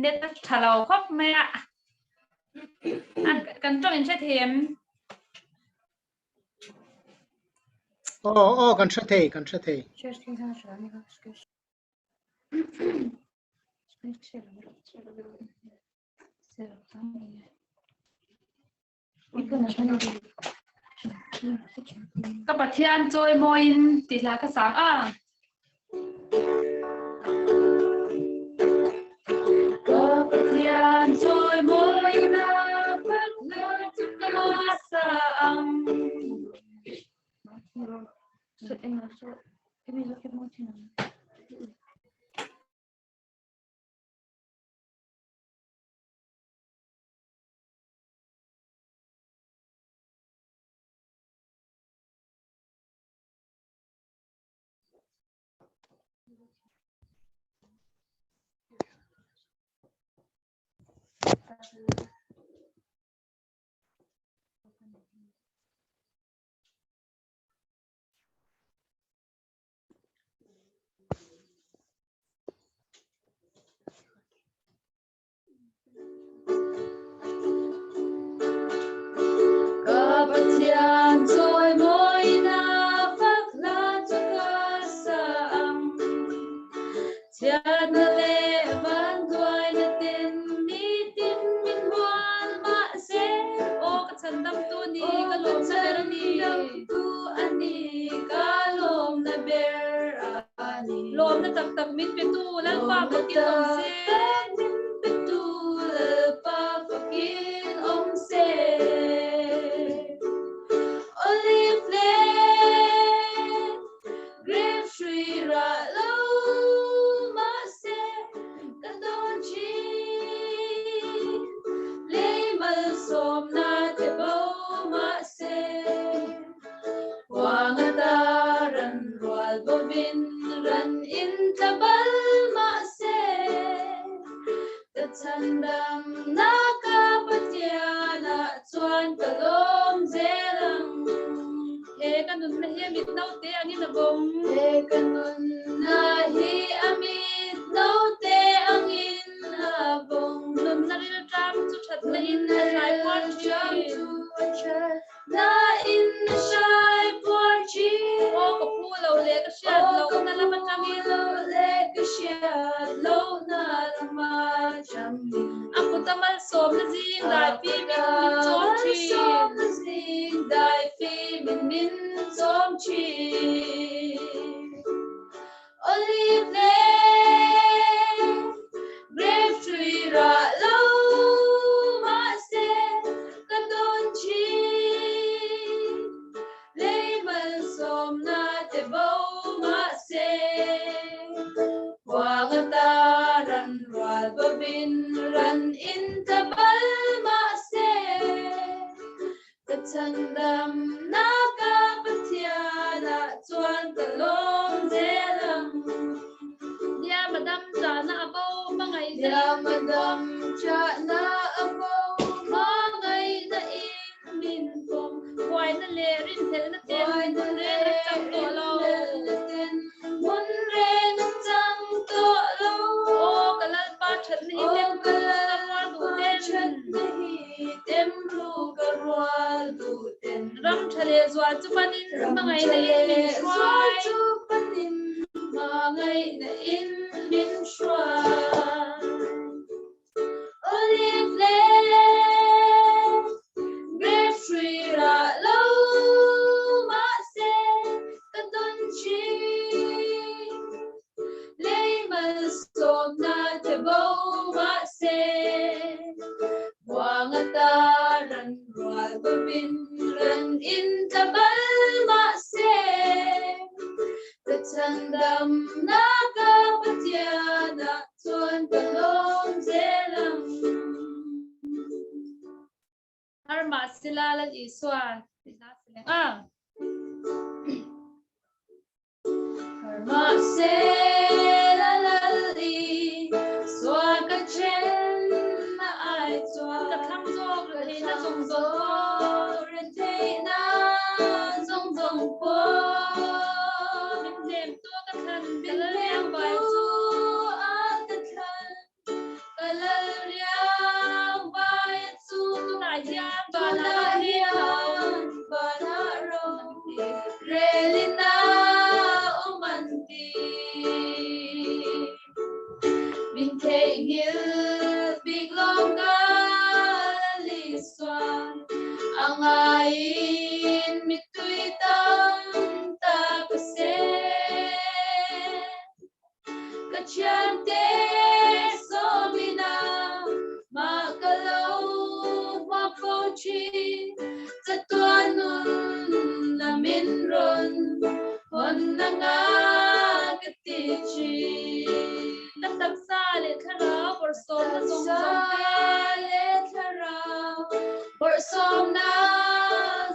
Net a tha lo khawp mai a. Kan tawng in hre thei em? Aw aw kan hre thei kan hre thei. Ka Pathian chawimawiin tih hla ka sang a. Ka Pathian chawimawiin a fakna chu ka sa ang. Ka Pathian chawimawina fak hla chu ka sa ang. Chhiatna leh vanduaina ten nitin min hual mahse. Aw ka chhandamtu a ni, ka lawmna ber a ni. Ka lawmna ber a ni. Lawmna tak tak min petu Lalpa fakin awm se. Min petu Lalpa fakin awm se. Olive leh grape hrui rah lo mahse ka dawn thin. Lei malsawmna te bo mahse. Huang ata ran rual bovin ran in tla bal mahse, ka chhandam na ka Pathianah chuan ka lawm zel ang. He ka nunna hi a mit naute angin a vawng. He ka nunna hi a mit naute angin a vawng. Nunna rilṭam chu ṭhatna in a hraipuar ṭhin. Na in na hrai puar thin. Aw ka phu lo leh ka hriat loh na lam atangin. Aw ka phu lo leh ka hriat loh na lam atangin. A kut a malsawmna zing dai fimin min chawm thin. Malsawmna zing dai fimin min chawm thin. Olive leh grape tree rah lo mahse ka dawn thin. Lei malsawmna te bo mahse huang ata ran rual bovin ran in tla bal mahse Ka chhandam na ka Pathianah chuan ka lawm zel ang. Nia madam chahna a bo hmangaihna in min pawm. Nia madam chahna a bo hmangaihna in min pawm. Huaina leh rinhlelhna ten hmun reng an chang tawh lo. Hmun reng an chang tawh lo. Aw ka Lalpa thatna hi tem ru ka rual duh ten. Tem ru ka rual duh ten. Ram tha leh zual chu panin hmangaihna in min hruai. Chu panin hmangaihna in min hruai. Olive leh grape tree rah lo mahse ka tawn thin. Lei malsawmna te bo mahse huang ata ran rual bovin ran in tla bal. Mahsela Lal Isua tih hla si leng a. Mahsela Lal Isua ka then na ai chuan. Ka thlang zawk retheihna zawng zawng pawh. Retheihna zawng zawng pawh. Min hnem tu a ka thlan ka lal riang vai chu. A ka thlan ka lal riang vai chu. Tunah hian vanah hian vanah ro relina awm an ti. Min theihnghilh bik lawng ka lal Isuan a ngaiin mittui tam tak a sen. Ka thiante sawmina mah ka lo hmuak fo thin, chatuan nun a min rawn hawn na nga ka ti thin. Ka taksa leh thlarau bawrhsawmna zawng zawng te. Taksa leh thlarau bawrhsawmna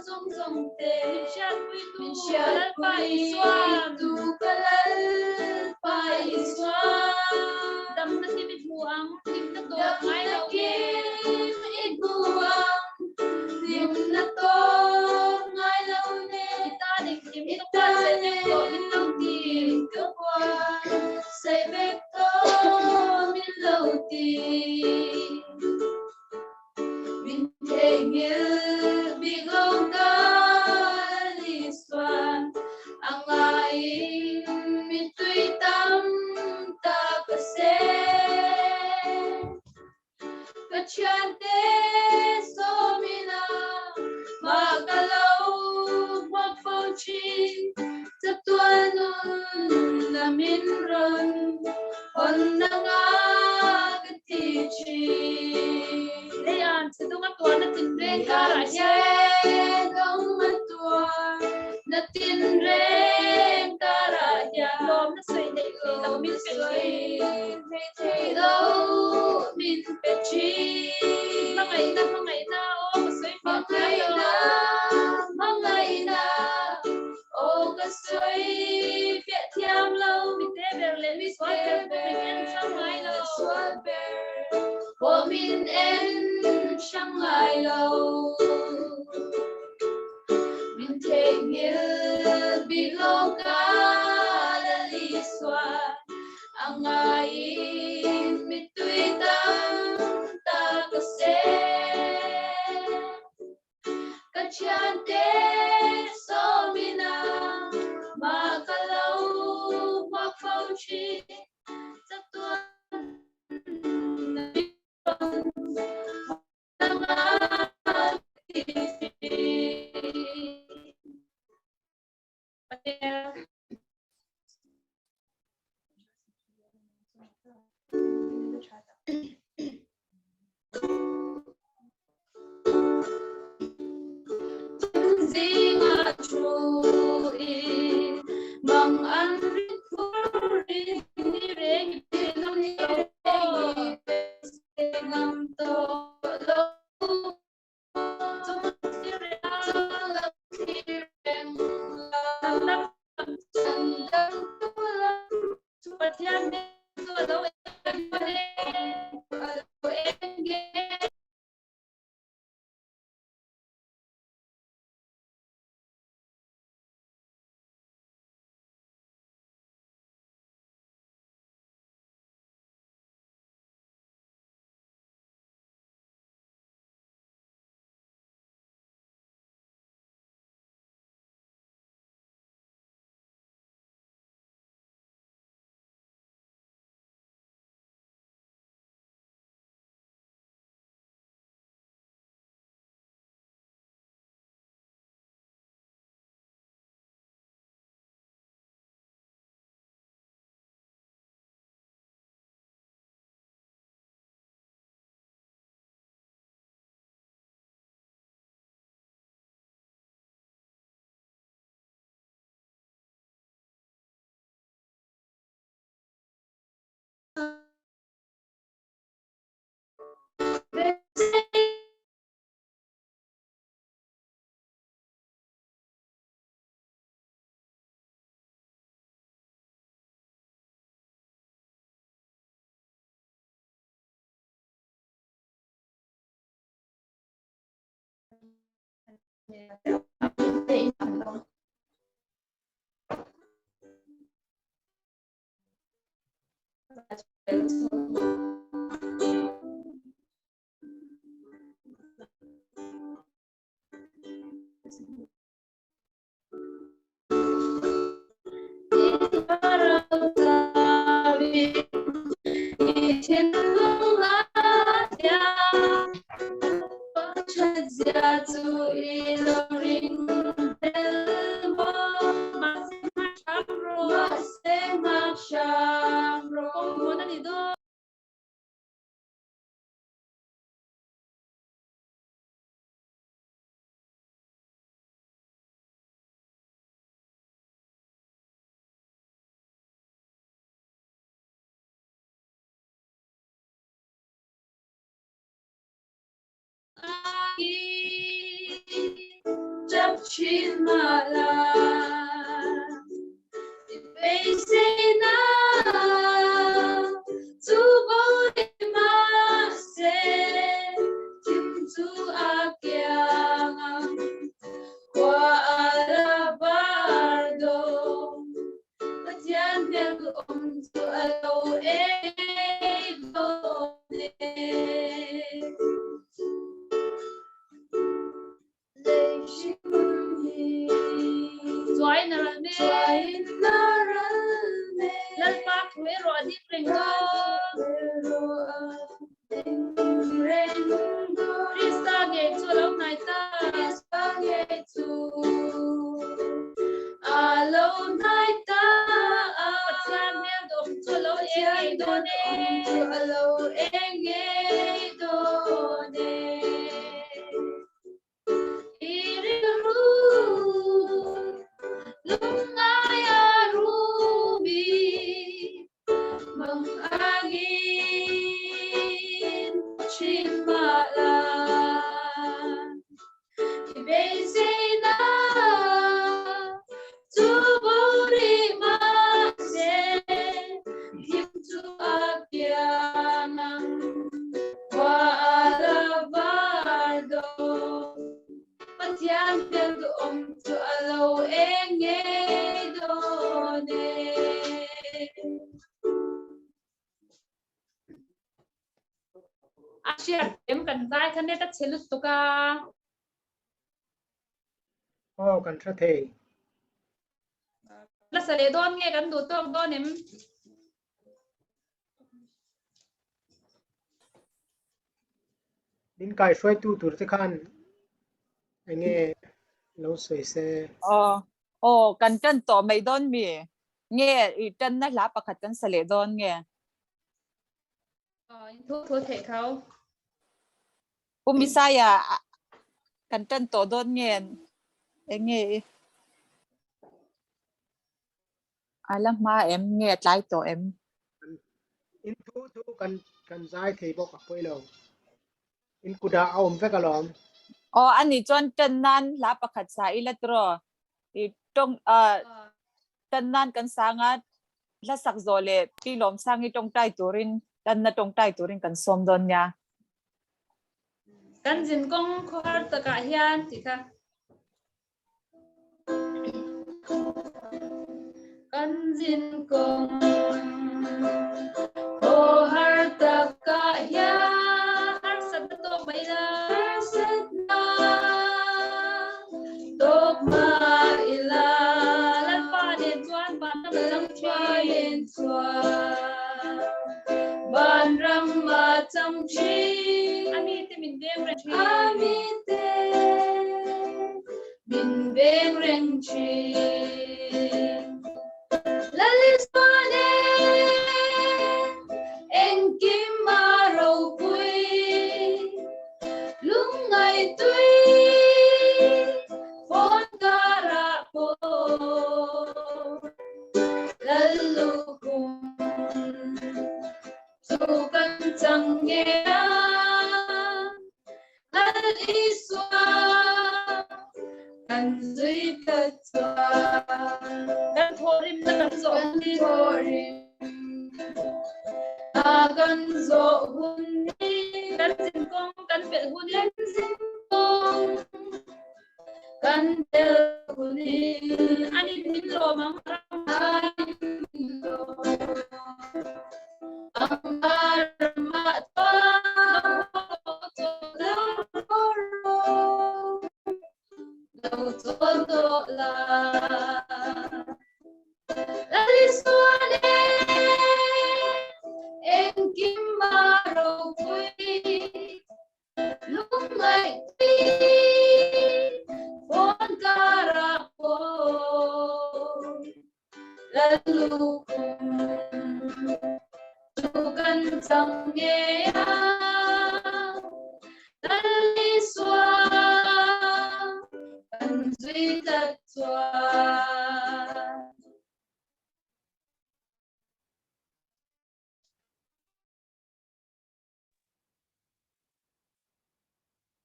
zawng zawng te. Min hriatpuitu ka Lalpa Isuan. Tu ka Lalpa Isuan. Damna kim i hmu ang, hlimna tawp ngai lo nge. Damna kim i hmu ang, hlimna tawp ngai lo nge. I tan engkim ka buatsaih vek tawh min lo ti. Ka buatsaih vek tawh min lo ti. Min theihnghilh bik lo ka Lisuan a ngaiin mittui tam tak a sen. Ka thiante sawmina mah ka lo hmuak fo thin, chatuan nun a min rawn hawn na nga ka ti thin. Leian che dawng a tuar na tin reng karah hian. Leian che dawng a tuar na tin reng karah hian. Lawmna sawi neih theih loh min pe thin. Theih loh min pe thin. Hmangaihna hmangaihna aw ka sawi fiah thiam lo. Hmangaihna hmangaihna aw ka sawi fiah thiam lo. Mi te ber leh mi sual ber pawh min en hrang ngai lo. Sual ber pawh min en hrang ngai lo. Min theihnghilh bik lo ka Lal Isua. A ngaiin mittui tam tak a sen. Ka thiante sawmina mah ka lo hmuak fo thin. Chatuan na rawn hawn anga ka ti thin. Zinga thu in mang an rit phur rin ni reng ngam ngam to lo. Pathian chu a lo eng. A hriat em kan zai kha net a chhe lutuk a. Aw kan hre thei. La sa leh dawn nge kan duh tawk dawn em? Min kai hruaitu tur te khan enge lo sawi se. Aw aw kan tan tawh mai dawn mi? Nge i tanna hla pakhat kan sa leh dawn nge? Thu thu theih tho. Pu Misaya kan tan tawh dawn nge eng nge i? A la hma em nge a tlai tawh em? In thu thu kan kan zai thei bawk a pawi lo. In kutah a awm vek alawm. Aw ani chuan tan nan hla pakhat sa ila tiraw? I tawng tan nan kan sang a hla sak zawh leh Pi Lawmsangi tawngtai turin tanna tawngtai turin kan sawm dawn nia. Kan zin kawng khawhar takah hian tih kha. Kan zin kawng khawhar takah hian harsatna tawk mai ila. Harsatna tawk mai ila. Lalpa nen chuan vanram a chang thin. Vanram a chang thin. A mite min veng reng thin. A mite min veng reng thin. Lalismane engkim a ropui lungngai tui phone karah pawh Lallukhum chu kan chang nge a Lal Isua kan zui phat chuan kan thawhrimna kan zawh hun hi kan kan zawh hun hi kan zinkawng kan pelh hun hi kan zinkawng Kan tel hunin anin min lawm ang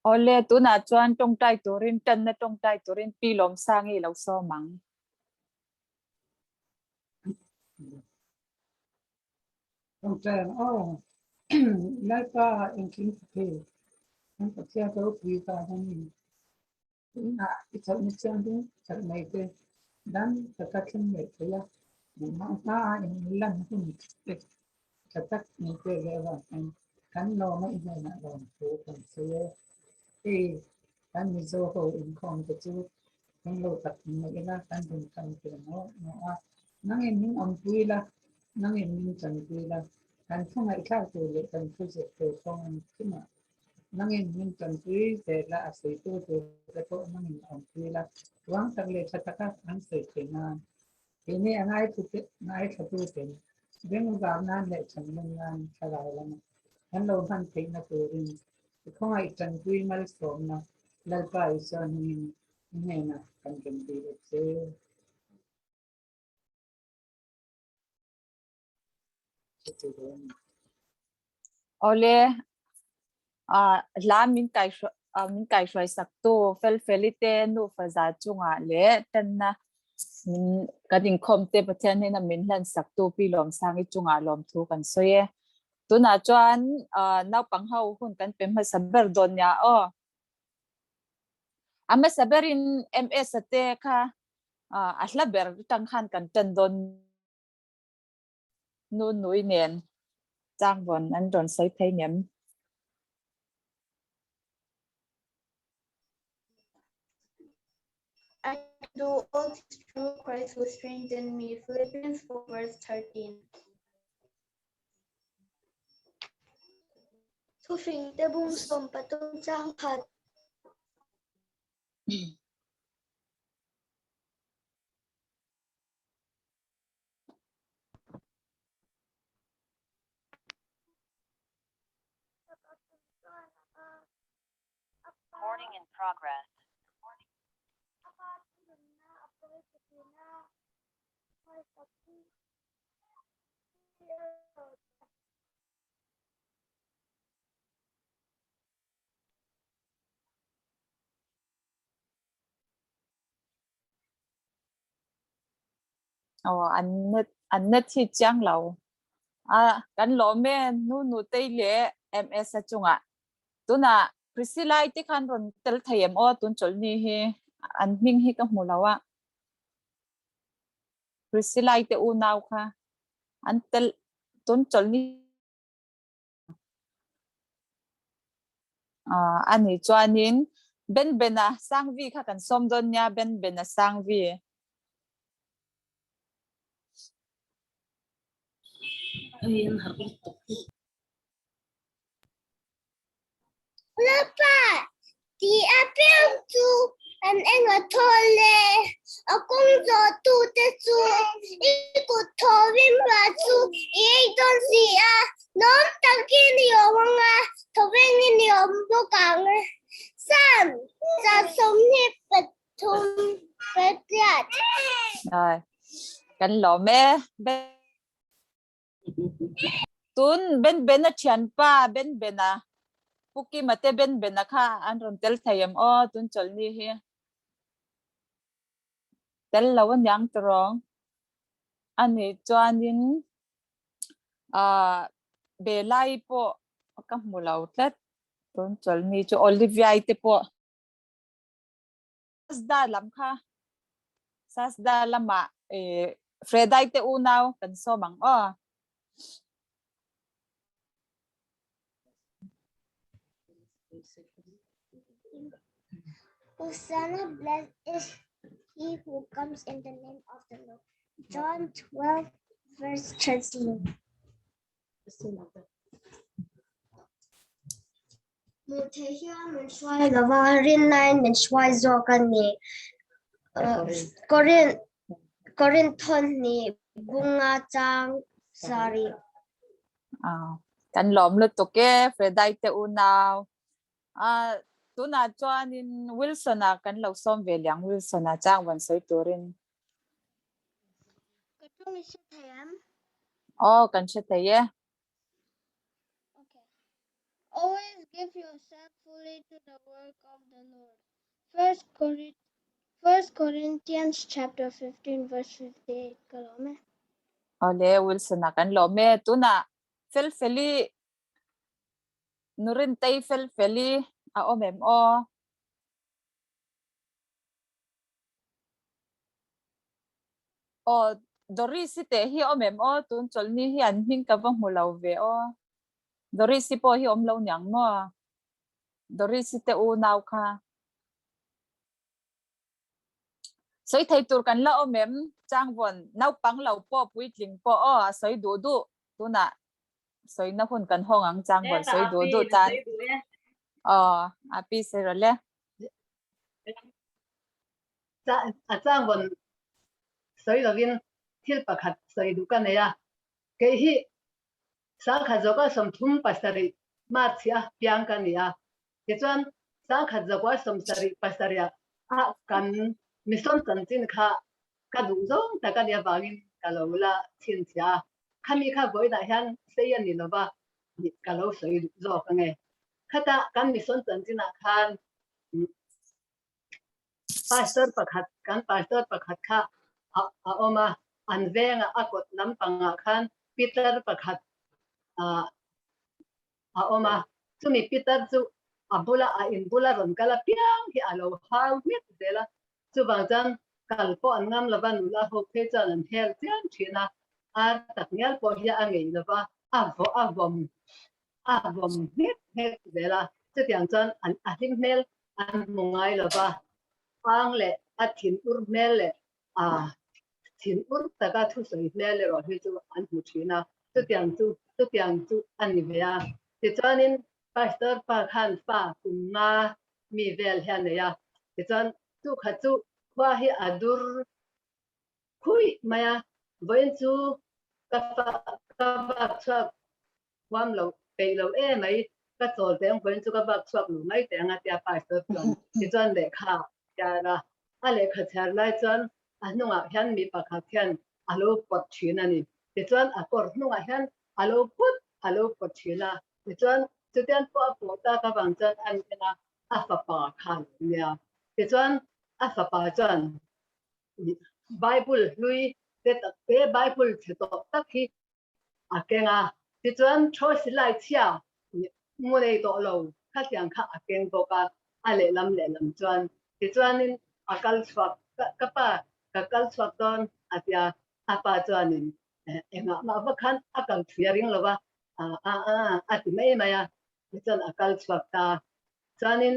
Awle, tunah chuan tawngtai turin, tanna tawngtai turin Pi Lawmsangi lo sawm ang. Tawngtai ang aw. Lalpa engkim ka thei. Kan Pathian ropui vang a ni. Tunah i chauhna thianghlim chak mai te dam taka thleng leh thei a, nangmah hmaa in lan hun te tha tak min pek leh avang hian kan lawma i hnenah lawmthu kan sawi e. Hei kan Mizo ho inkhawm te chu kan lo tak hmu ila kan rawn kal ve ngawt ngawt a, nangin min awmpui la, nangin min chanpui la, kan thu ngaihthlak tur leh kan thu zir tur kawng an thimah Nangin min tanpui zel a, a sawitu tur te pawh nangin a awmpui la, ruang tak leh tha taka an sawi theih nan. Keini a ngaithlatu ten bengvar nan leh thanlung nan thlarau lama kan lo hman theihna turin i khawngaih tanpui malsawmna Lalpa Isua hmingin i hnenah kan rawn dil a che. Awle, hla min kai min kai hruai sak tu fel feli te nufa za chungah leh tanna min kan inkhawm te Pathian hnena min hlan sak tu Pi Lawmsangi chungah lawmthu kan sawi e. Tunah chuan naupang ho hun kan pe hmasa ber dawn nia aw. A hmasa berin MS a te kha a hla ber tang khan kan tan dawn Nu nui nen changvawn an rawn sawi phei ngem. I can do all things through Christ who strengthened me. Philippians 4 verse 13. Thufingte bung 13 chang khat. Recording in progress. Aw an net an net hi chiang lo. A kan lawm e nu nu tei leh MS a chungah. Tunah Priscilla te khan rawn tel thei em aw tun chawlhni hi an hming hi ka hmu lo a. Priscilla te unau kha an tel tun chawlhni A ni chuanin Ben Bena Sangvi kha kan sawm dawn nia Ben Bena Sangvi. Lapa tih a piang chu an eng a thawl e, a kawng zawh tute chu i kut thaw rim hla chu i ei dawn si a, nuam takin i awm ang a, thawvengin i awm bawk ang. Psalm 23. Ai, kan lawm e. Tun Ben Bena thianpa Ben Bena Pu Kima te Ben Bena kha an rawn tel thei em aw tun chawlhni hi tel lo aniang tawrong a nih chuanin ah Belai pawh ka hmu lo tlat tun chawlhni chu Olivia-i te pawh. Sasda lam kha Sasda lamah eh Fredai te unau kan sawm ang aw. Hosanna, blessed is he who comes in the name of the Lord. John 12, verse 13. Hmuh theih hian min hruai lo va, rinnain min hruai zawk a ni. Korin Korinthon hnih bunga chang sarih. Kan lawm lutuk e, Fredai te unau. A tunah chuanin Wilson-a kan lo sawm ve liang Wilson-a chang vawn sawi turin. Ka tawng i hre thei em? Aw, kan hre thei e. Okay. Always give yourself fully to the work of the Lord. First Corinthians First Corinthians chapter 15 verse 58 ka lawm e. Awle Wilson-a kan lawm e. Tunah Felfeli Nurintei Felfeli a awm em aw? Aw Doris-i teh hi awm em aw? Tun chawlhni hi an hming ka va hmu lo ve aw. Doris-i pawh hi awm lo niang maw? Doris-i te unau kha. Sawi thei tur kan la awm em? Changvawn naupang lo pawh puitling pawh aw a sawi duh duh tunah sawina hun kan hawng ang changvawn sawi duh duh tan. Aw a pi sawi rawh le. A changvawn sawi lovin thil pakhat sawi duh ka nei a, kei hi Sangkhat zawka 37 March a piang ka ni a, tichuan sangkhat zawka 77 ah kan mission chanchin kha ka duh zawng tak a nih avangin ka lo la chhinchhiah a, khami kha vawiinah hian sei a ni lova ka lo sawi duh zawk ange. Khata kan mission chanchinah khan Pastor pakhat, kan pastor pakhat kha a awm a, an vengah a kawt lampangah khan pitar pakhat a awm a, chumi pitar chu a bula a in bula rawn kal apiang hi a lo hau hmiak zel a, chuvang chuan kal pawh an ngam lova nula ho phei chuan an hel chiam thin a, ar tak ngial pawh hi a ngei lova a vawh a vawm a vawm hmek hmek zel a, chutiang chuan an a hlim hmel an hmu ngai lo va, ang leh a thin ur hmel leh a thin ur taka thusawi hmel erawh hi chu an hmu thin a, chutiang chu chutiang chu a ni ve a. Tichuanin Pastor pa khan fa kum nga mi vel hi a nei a, tichuan chu kha chu khua hi a dur khuih mai a, vawiin chu ka fa ka vak chhuak huam lo peih lo e mai ka chawl teh ang vawiin chu ka vak chhuak lo mai teh ang a tia pastor chuan tichuan lehkha a chhiar a, a lehkha chhiar lai chuan a hnungah hian mi pakhat hian a lo pawt thin a ni tichuan a kawr hnungah hian a lo pawt a lo pawt thin a tichuan chutiang pawh a pawh tak avang chuan a en a a fapa kha a lo nia tichuan a fapa chuan Bible hlui te tak te Bible chhe tawh tak hi a keng a, tichuan Choice lai chhia mu nei tawh lo khatiang kha a keng bawk a, a lehlam lehlam chuan tichuanin a kal chhuak ka pa ka kal chhuak dawn a tia, a pa chuanin engah mah vak khan a kal thui a ring lo va, a a a a ti mai mai a, tichuan a kal chhuak ta, chuanin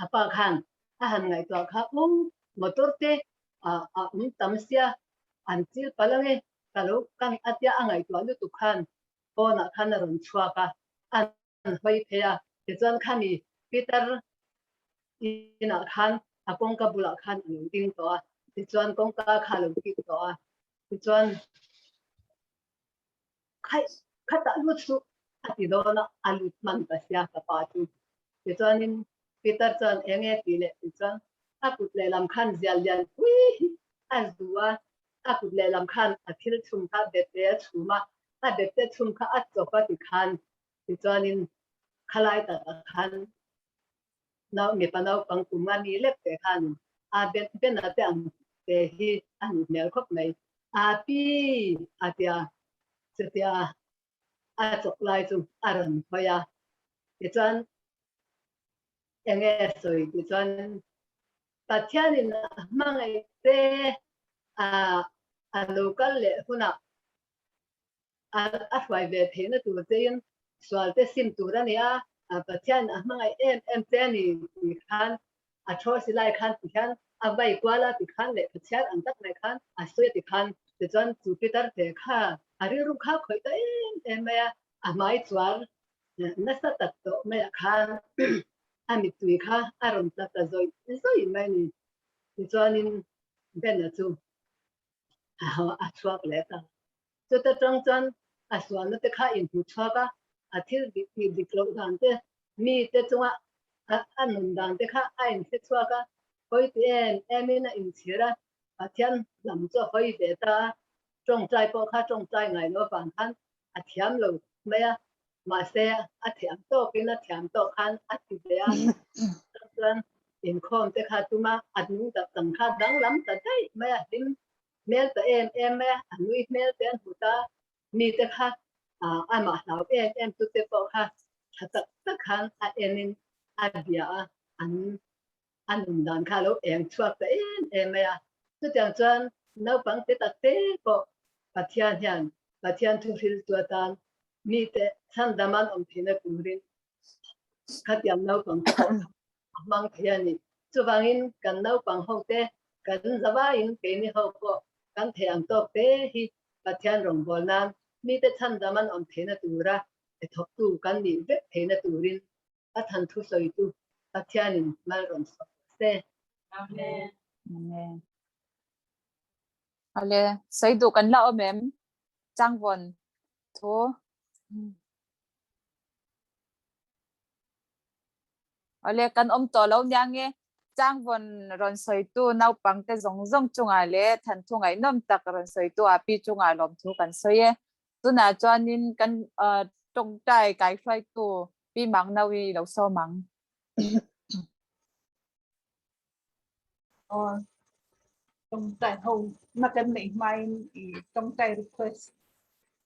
A pa khan a han ngaihtuah kha um motor te a um tam sia an chil palh ange ka lo kan a tia a ngaihtuah lutuk khan pawnah khan a rawn chhuak a, an hawi phei a tichuan khami Peter inah khan a kawngka bulah khan a lo ding tawh a tichuan kawngka kha a lo kik tawh a tichuan Khaih, khatah lut suh, a ti dawn a, a lut hman ta sia ka pa chu. Tichuanin Peter chuan eng nge tih leh tih chuan a kut lehlam khan zial lian pui hi a zu a, a kut lehlam khan a thil chhum kha bete a chhum a, a bete chhum kha a chawp a ti khan tichuanin khalai takah khan nau mipa naupang kum a mi lek te khan a ben ben a te ang te hi a ni hmel khawp mai a pi a tia chutia a chawk lai chu a rawn hawi a tichuan Enge sawi tih chuan Pathianin a hmangaih te a lo kal leh hunah a hruai ve theihna tur chein sual te sim tur a ni a, Pathian a hmangaih em em che a ni tih khan a thaw si lai khan ti hian a vai kual a ti khan lehkha chhiar ang tak mai khan a sawi a ti khan tichuan chu Peter te kha a rilru kha khawih ta em em mai a, a hmai chuar nasa tak tawh maiah khan a mittui kha a rawn tla ta zawih zawih mai a ni. Tichuanin Ben-a chu a chhuak leh ta. Chuta tang chuan a sualna te kha inhmu chhuak a, a thil tih dik loh dan te, mi te chunga a nun dan te kha a inhre chhuak a, hawi ti em emin a inchhir a, Pathian lam chu a hawi ve ta a, tawngtai pawh kha tawngtai ngai lo avang khan a thiam lo mai a, mahse a thiam tawkin a thiam tawk khan a ti ve a, chuan inkhawm te kha tuma a nung tak tam kha danglam ta daih mai a, hlim hmel ta em em mai a, a nui hmel te an hmu ta, mi te kha amah hlau em em tu te pawh kha tha tak tak khan a enin a bia a, an a nun dan kha a lo eng chhuak ta em em mai a. Chutiang chuan naupang te tak te pawh Pathian hian Pathian thu hriltu atan mite chhandam an awm theihna turin khatiang naupang te pawh a hmang thei a ni. Chuvangin kan naupang ho te kan zavaiin keini ho pawh kan theih ang tawk te hi Pathian rawngbâwl nan mite chhandam an awm theihna tura thawktu kan nih vek theihna turin a than thu sawitu Pathianin mal rawn sawm rawh se. Amen. Amen. Ale, sawi duh kan la awm em? Changvawn thu. Ale, kan awm tawh lo nia nge? Changvawn rawn sawitu naupangte zawng zawng chungah leh than thu ngaihnawm tak rawn sawitu Api chungah lawmthu kan sawi e. Tunah chuanin kan tawngtai kaihruaitu Pi Mangnaui lo sawm ang. Aw, tawngtai ho na kan neih hmain i tawngtai request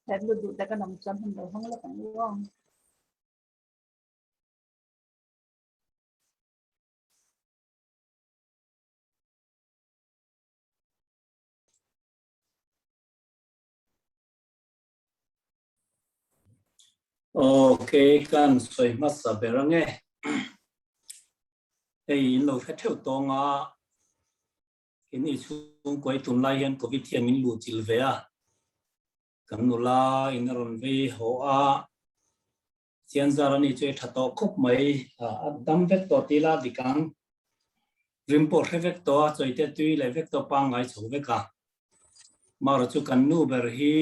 that lut duh te kan awm chuan hun lo hmang lawk ang u aw. Okay, kan sawi hmasa ber ange. Hei in lo hre theuh tawng a, in i chhung kuai tum lai hian Covid hian min luh chilh ve a. Kan nula in a rawn vei haw a, Chian zar a ni chu i tha tawh khawp mai, a dam vek tawh ti la dik ang. Rim pawh hre vek tawh a, chawite tui leh vek tawh pangngai chho vek a. Mara chu kan nu ber hi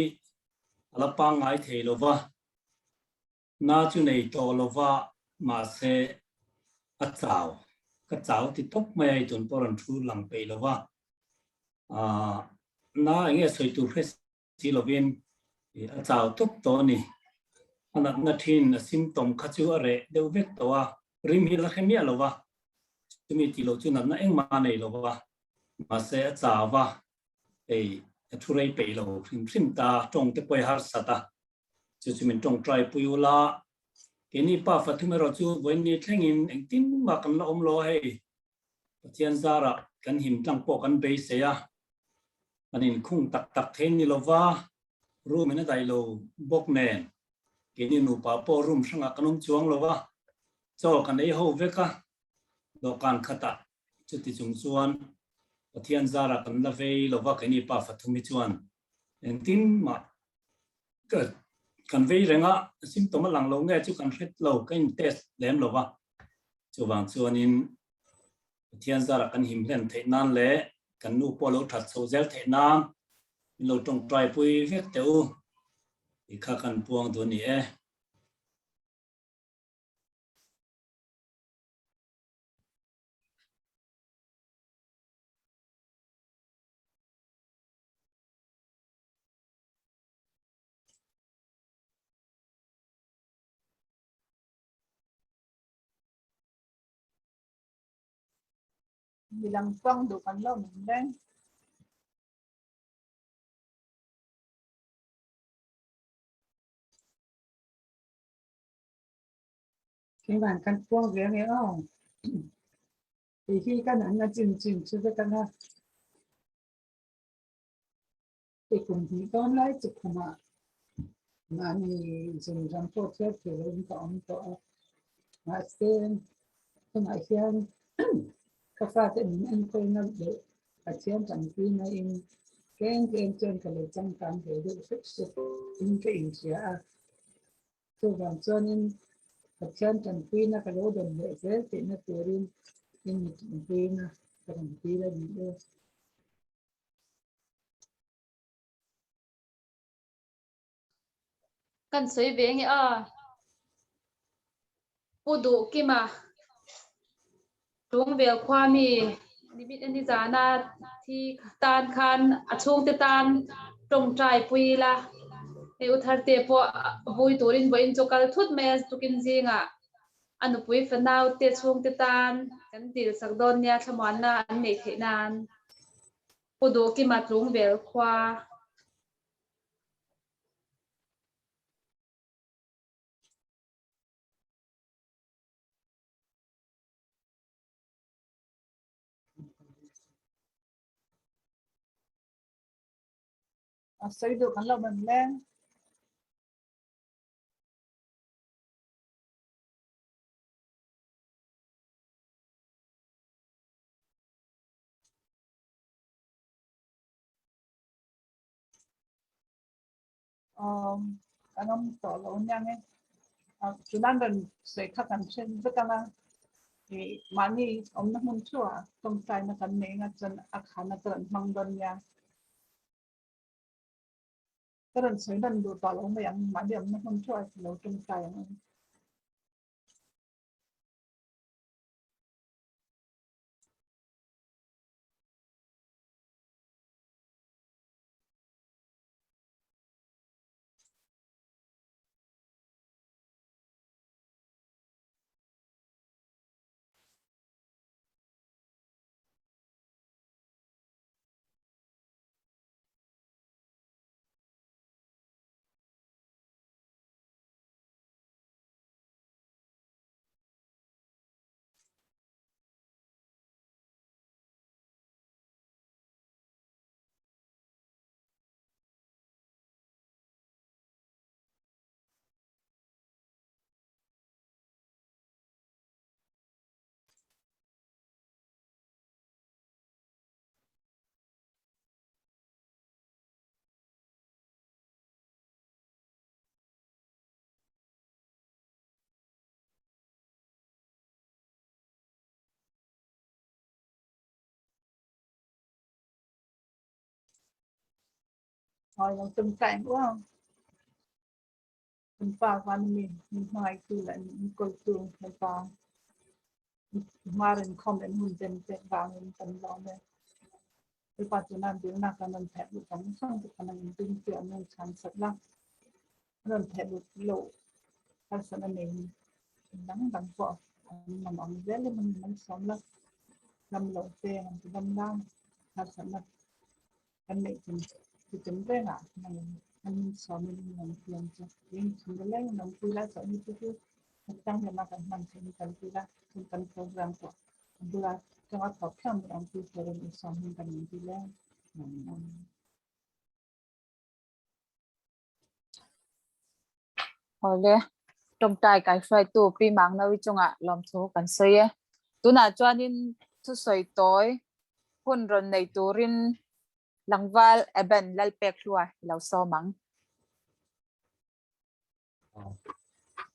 a la pangngai thei lo va, na chu nei tawh lo va, mahse a chau, ka chau ti tawp mai a, i tun pawh rawn thu lang peih lo va. Na eng nge sawi tur hre si lovin a chau tawp tawh a ni. A natna thin a symptom kha chu a reh deuh vek tawh a, rim hi la hre miah lo va, chumi tih loh chu natna engmah a nei lo va, mahse a chau a, hei a thu rei peih lo hrim hrim ta, tawng te pawh i harsat a, chu chu min tawngtai pui ula, keini pa Fathum erawh chu vawiin thlengin engtin mah kan la awm lo a hei, Pathian zarah kan him tlang pawh kan beisei a, kan inkhung tak tak thei ni lova, room in a daih lo bawk nen, keini nupa pawh room hrangah kan awm chuang lo a, chaw kan ei ho vek a, dawhkan khatah chuti chung chuan Pathian zarah kan la vei lova keini pa Fathum hi chuan engtin mah kan vei reng a, symptom a lang lo nge chu kan hret lo, ka in test lem lova. Chuvang chuanin Pathian zarah kan him hlen theih nan leh kan nu pawh lo that chho zel theih nan min lo tawngtai pui vek teh u tih kha kan puang duh a ni e. Midang tawng duh kan lo min reng. Keimah kan puang ve ange aw. Hei hi kan an a chin chin chu vek ang a. I kum hnih dawn lai chu khumah mahni zunram pawh thiar thei loin ka awm tawh a. Mahse, tunah hian ka fate min enkawlna leh Pathian tanpuina in tlem tlem chuan ka lo changkang ve deuh hrep hrep in ka inhria a. Chuvang chuanin Pathian tanpuina ka lo dawn leh zel theihna turin in mi tanpuina ka rawn dil a ni e. Kan sawi ve nge a? Pu Duh Kima Tlungvel khuami nimit a ni zana thi tan khan a chhungte tan tawngtai pui ila hei u Tharte pawh vui turin vawiin chu kal thut mai a tukin zingah a nupui fanau te chhungte tan kan dil sak dawn nia thlamuanna an neih theih nan Pu Duh Kima Tlungvel khua. A sawi duh kan lo mem leng. Kan awm tawh lo aniang e. Chulan rawn sawi kha kan hre vek ang a, mahni awmna hmun chu a tawngtaina kan nei anga chuan a khana ka rawn hmang dawn nia. Ka rawn sawi nawn duh tawh lo mai ang, mahni awmna hmun chu a lo tawngtai ang. Hoi lo tum kai uang. Kan pa van mi min hmangaih tu leh min kawl tu kan pa marin khom en hun den te vangin kan lawm e. Lalpa chuan dilna kan rawn theh lut ang sang te khan an inpin chiah an rawn chhan sat la. An rawn theh lut loh harsatna nei dang dang pawh an awm ang zel in an sawm la. Ram loh te an ti dam la harsatna kan neih chun ti chun rengah an sawm in an rawn fiam chu. Tin chhung leng an awmpui la chawlhni te chu hetiang lama kan hman theih ni kan ti la chun kan program pawh a bula chunga thawk thiam ni awmpui turin insawm hun kan inti leng ang. Awle, tawngtai kai hruaitu Pi Mangnawi chungah lawmthu kan sawi e. Tunah chuanin thusawi tawi hun rawn nei turin Langval Eben Lalpekhlua i lo sawm ang.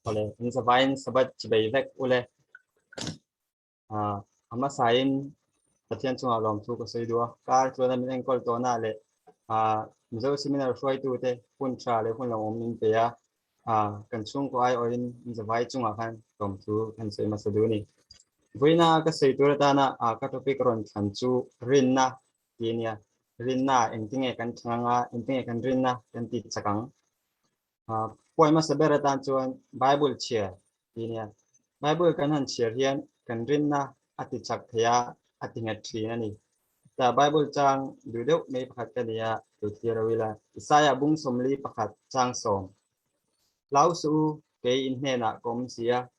Awle, in zavaiin Sabbath chibei vek ule. A hmasain Pathian chungah lawmthu ka sawi duh a, kar chuan a min enkawl tawhna leh Mizo Seminar hruaitute hun tha leh hun lo awm min pe a, kan chhungkaw aiawhin zavai chungah khan lawmthu kan sawi hmasa duh a ni. Vawiina ka sawi tur atana ka topic rawn thlan chu rinna tih a nia. Rinna engtinge kan thlang anga, engtinge kan rinna kan tih chak ang? Puai hmasa ber atan chuan Bible chhiar tih a nia. Bible kan han chhiar hian kan rinna a ti chak thei a, a ti nghet thin a ni. Ta Bible chang duh deuh mai pakhat ka ni a, lo thlir ho ila. Isaiah bung 41 chang 10. Hlau suh u, kei in hnenah ka awm si a.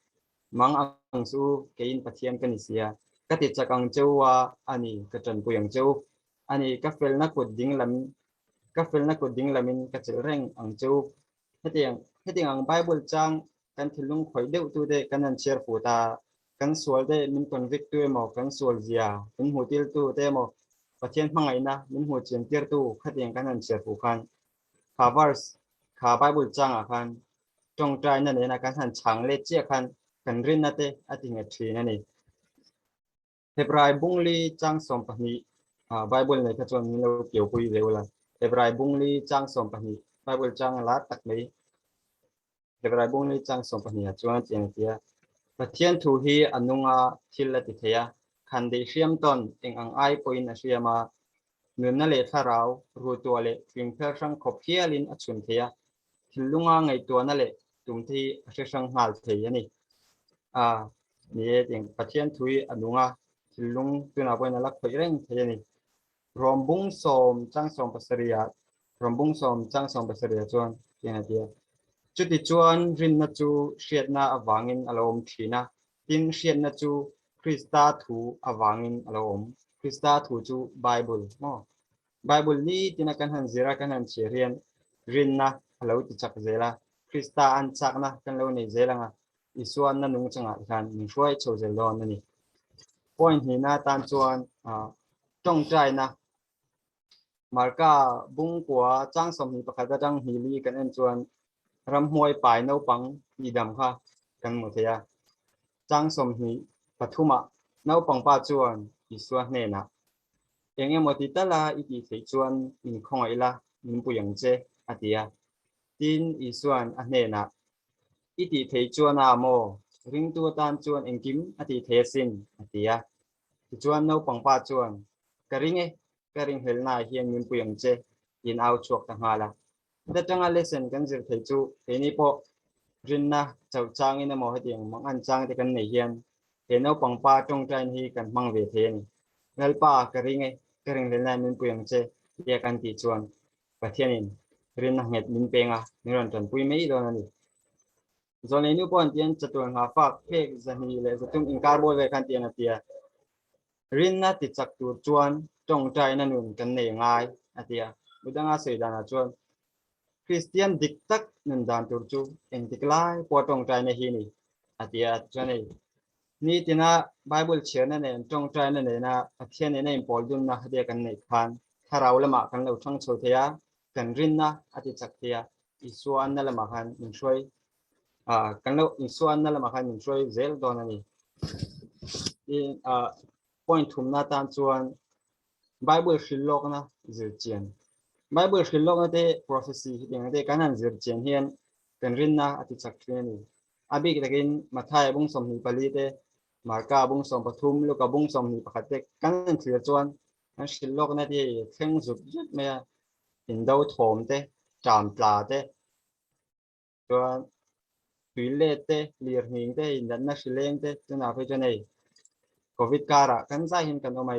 Mang ang chu keiin Pathian ka ni sia, ka ti chak ang cheu a, ani ka tanpui ang cheu. Ani ka felna kut ding lam ka felna kut ding lamin ka chelh reng ang cheu. Hetiang hetiang ang Bible chang kan thinlung khawih deuh tu te kan han chhiar fut a, kan sual te min convict tu emaw kan sual zia min hmuh tir tu te emaw Pathian hmangaihna min hmuh chian tir tu khatiang kan han chhiar fuh khan kha verse kha Bible changah khan tawngtaina nena kan han chhang let chiah khan kan rinna te a ti nghet thin a ni. Hebrai bungli chang 12 Bible nei kha chuan min lo piopui ve ula. Hebrai bungli chang 12 Bible chang la tak mai. Hebrai bungli chang 12 ah chuan tiang a ti a, Pathian thu hi a nunga thil a ti thei a, khan dei hriam tawn eng ang ai pawhin a hriam a, nunna leh thlarau, rutuah leh tling phel hrang khawp hialin a chhun thei a, thinlunga ngaihtuahna leh tum te hi a hre hrang nghal thei a ni. A, ni e, tiang Pathian thu hi a nung a, thinlung tunah pawhin a la khawih reng thei a ni. Rawm bung sawm chang 70 ah, Rawm bung sawm chang 70 ah chuan tiang a ti a. Chuti chuan rinna chu hriatna avangin a lo awm thin a, tin hriatna chu Krista thu avangin a lo awm. Krista thu chu Bible maw? Bible ni tina kan han zir a, kan han chhiar hian rinna a lo ti chak zel a, Krista an chakna kan lo nei zel ang a, Isua na nung chungah hian min hruai chho zel dawn a ni. Point hnihna atan chuan tawngtaina Marka bungkua chang 21 atang hnili kan en chuan ramhmuai pai naupang idam kha kan hmu thei a. Chang 23 ah naupang pa chuan Isua hnenah Eng emaw ti tala i tih theih chuan min khawngaih la, min pui ang che, a ti a. Tin, Isua'n a hnenah, I tih theih chuan a maw? Ringtu atan chuan engkim a tih thei asin, a ti a. Tichuan naupang pa chuan, Ka ring e, ka ringhlelnaah hian min pui ang che, tiin au chhuak ta nghal a. Heta tanga lesson kan zir theih chu keini pawh rinna chauh changin emaw hetiang mangan chang te kan nei hian he naupang pa tawngtain hi kan hmang ve thei a ni. Lalpa ka ring e, ka ringhlelna min pui ang che tia kan tih chuan Pathianin rinna nghet min peng a, min rawn tanpui mai dawn a ni. Zawlnei nu pawh an tian chatuan hna fak phek 203 inkar bawl vel khan tian a ti a. Rinna ti chak tur chuan tawngtaina nun kan nei ngai a ti a. Mudanga sawi danah chuan Kristian dik tak nun dan tur chu engtik lai pawh tawngtaina hi ni a ti a. Chuan hei nitina Bible chhiarna nen tawngtaina nena Pathian nena inpawl dunna te kan neih khan thlarau lamah kan lo thang chho thei a, kan rinna a ti chak thei a. Isua anna lamah khan min hruai kan lo Isua anna lamah khan min hruai zel dawn a ni. Tin point thumna tan chuan Bible hrilh lawkna zir chian. Bible hrilh lawkna te prophecy hi tiang te kan han zir chian hian kan rinna a ti chak thin a ni. A bik takin Mathai bung 24 te Marka bung 13 Luka bung 21 te kan han thlir chuan kan hrilh lawkna te hi thleng zut zut mai a. Indo thawm te, ṭam tla te, chuan tui let te, lir hning te, indatna hri leng te, chunah phei chuan hei Covid karah kan zai hian kan awm a,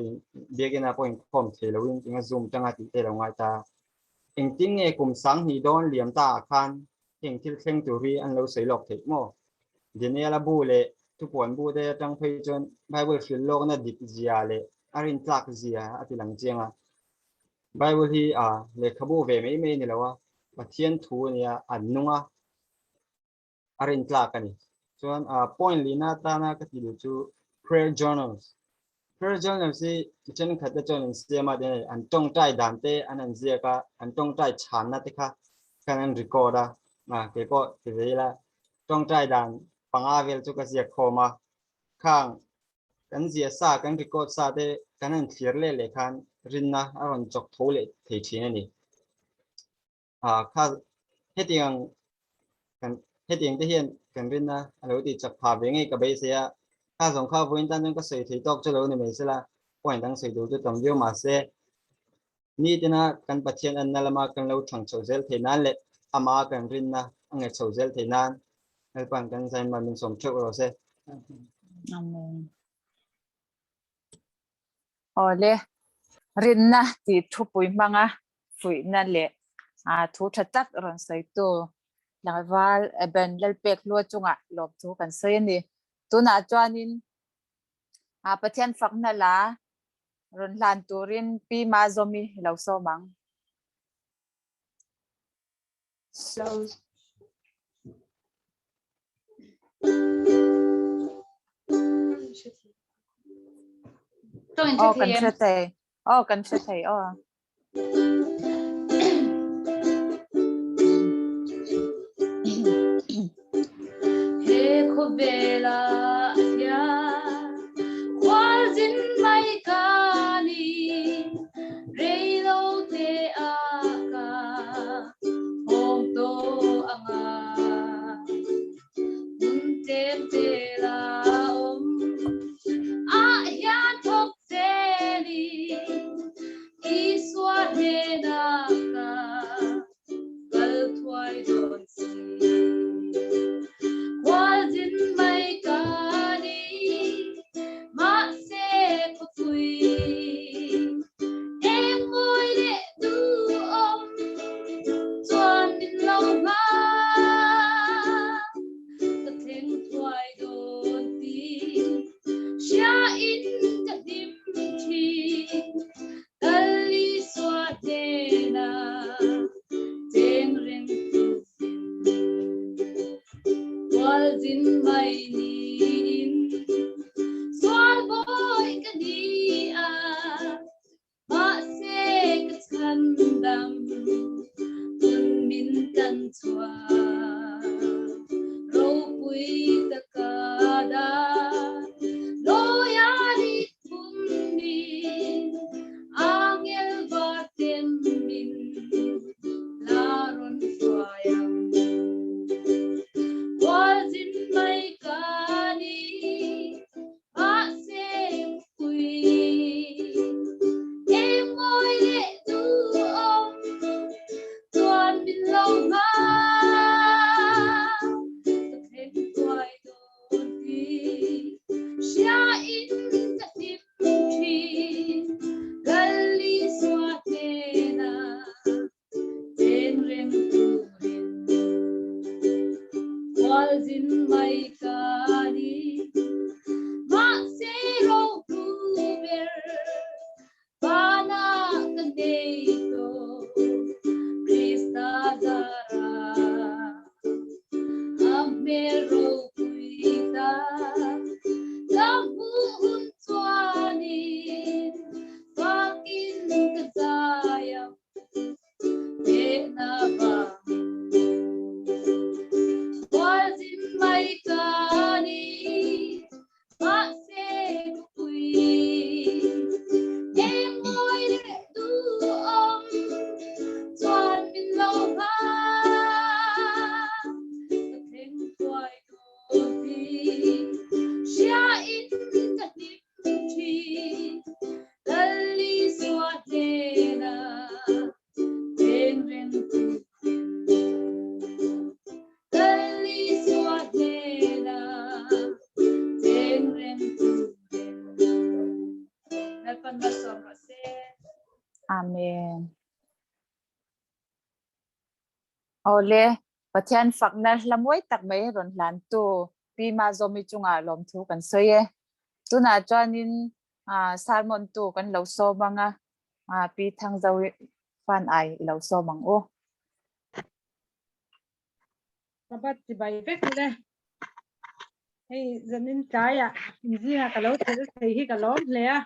biakinn ah pawh inkhawm thei loin tinga zoom tanga tih te lo ngai ta. Engtin nge kum 2000 dawn liam ta ah khan heng thil thleng tur hi an lo sawi lawk theih maw? Daniel-a bu leh thupuan bu te atang phei chuan Bible hrilh lawkna dik zia leh a rintlak zia a ti lang chiang a. Bible hi a lehkhabu ve mai mai ni lo a, Pathian thu a nia, an nung a, a rintlak a ni. Chuan point lina atana ka ti duh chu prayer journals. Prayer journals hi mi thenkhat te chuan an siam a, an tawngtai dan te an han ziak a, an tawngtai chhanna te kha khan an record a, kei pawh ti ve ila tawngtai dan panga vel chu ka ziak khawm a, khang kan ziah sa kan record sa te kan han thlir leh leh khan rinna a rawn chawk tho leh thei thin a ni. Kha hetiang kan hetiang te hian kan rinna a lo ti chak pha ve ngei ka beisei a, kha zawng kha vawiin tan chuan ka sawi thei tawk chu lo ni mai sela, point dang sawi tur chu tam viau mahse ni tina kan Pathian anna lama kan lo thang chho zel thei nan leh ama kan rinna a nge chho zel thei nan Lalpan kan zain man min sawm theuh rawh se. Amen. Awle, rinna tih thupui hmanga fuihna leh a thu tha tak rawn sawitu tlangval Eben Lalpek hlua chungah lawmthu kan sawi a ni. Tunah chuanin ah Pathian fakna la rawn hlan turin Pi Mazawmi i lo sawm ang. Aw kan hre thei. Aw kan hre thei aw. He khawvela hian khualzin mai ka ni, reilo te a ka hawng tawh anga hmun tlem te la awm ah hian thawk Zelin Isua hnenah ka kal thuai dawn si. Khualzin mai ka ni, mahse khawpui eng mawi leh duhawm chuan min lo nghak. Ka thleng thuai dawn tih Hria in ka hlim thin, Kal Isua hnenah cheng reng turin. Kualzin mai niin sual bawi ka ni a, Mahse ka chhan dam tun min tan chhuah ropui taka dan lawia rit phum min angel var tem min la rawn hruai ang. Khualzin mai ka ni. Mahse pui eng mawi leh duhawm chuan min lo nghak. Ka thleng thuai dawn tih hria in ka hlim thin. Lal Isua hnenah Cheng reng turin khualzin mai ka ni. Mahse rohlu ber vana ka nei tawh Krista zara a hmel ropui ta ka hmuh hun chuanin fakin ka zai ang. Amen. Awle, Pathian fakna hla mawi tak mai rawn hlan tu Pi Mazomi chungah lawmthu kan sawi e. Tunah chuanin sermon tu kan lo sawm ang a, Pi Thangzo fan ai i lo sawm ang u. Sabat chibai vek le. Hei zanin tlaiah inzinga ka lo tel thei hi ka lawm hle a.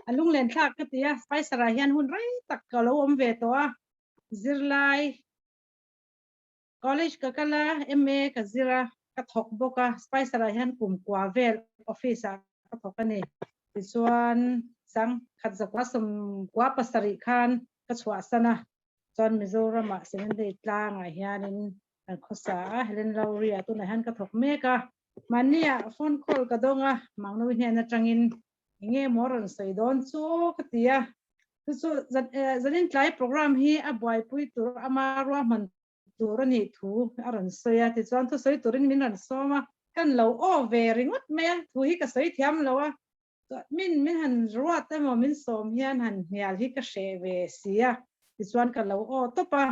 A lunglen thlak ka ti a, Spicer ah hian hun rei tak ka lo awm ve tawh a. Zirlai College ka kal a, MA ka zir a, ka thawk bawk a, Spicer ah hian kum kua vel office ah ka thawk a ni. Tichuan sang khat zakua sawmkua pasarih khan ka chhuahsan a, chuan Mizoram ah Seventh-day tlang ah hianin kan khawsa a, Helen Lowry ah tunah hian ka thawk mek a. Mahni ah phone call ka dawng a, Mangnawi hnen atangin enge maw rawn sawi dawn chu ka ti a. Chu chu zanin tlai program hi a buaipui tur ama ruahman tur a nih thu a rawn sawi a, tichuan thusawi turin min rawn sawm a, kan lo aw ve ringawt mai a, thu hi ka sawi thiam lo a, min min han ruat emaw min sawm hian han hnial hi ka hreh ve si a, tichuan ka lo aw tawp a,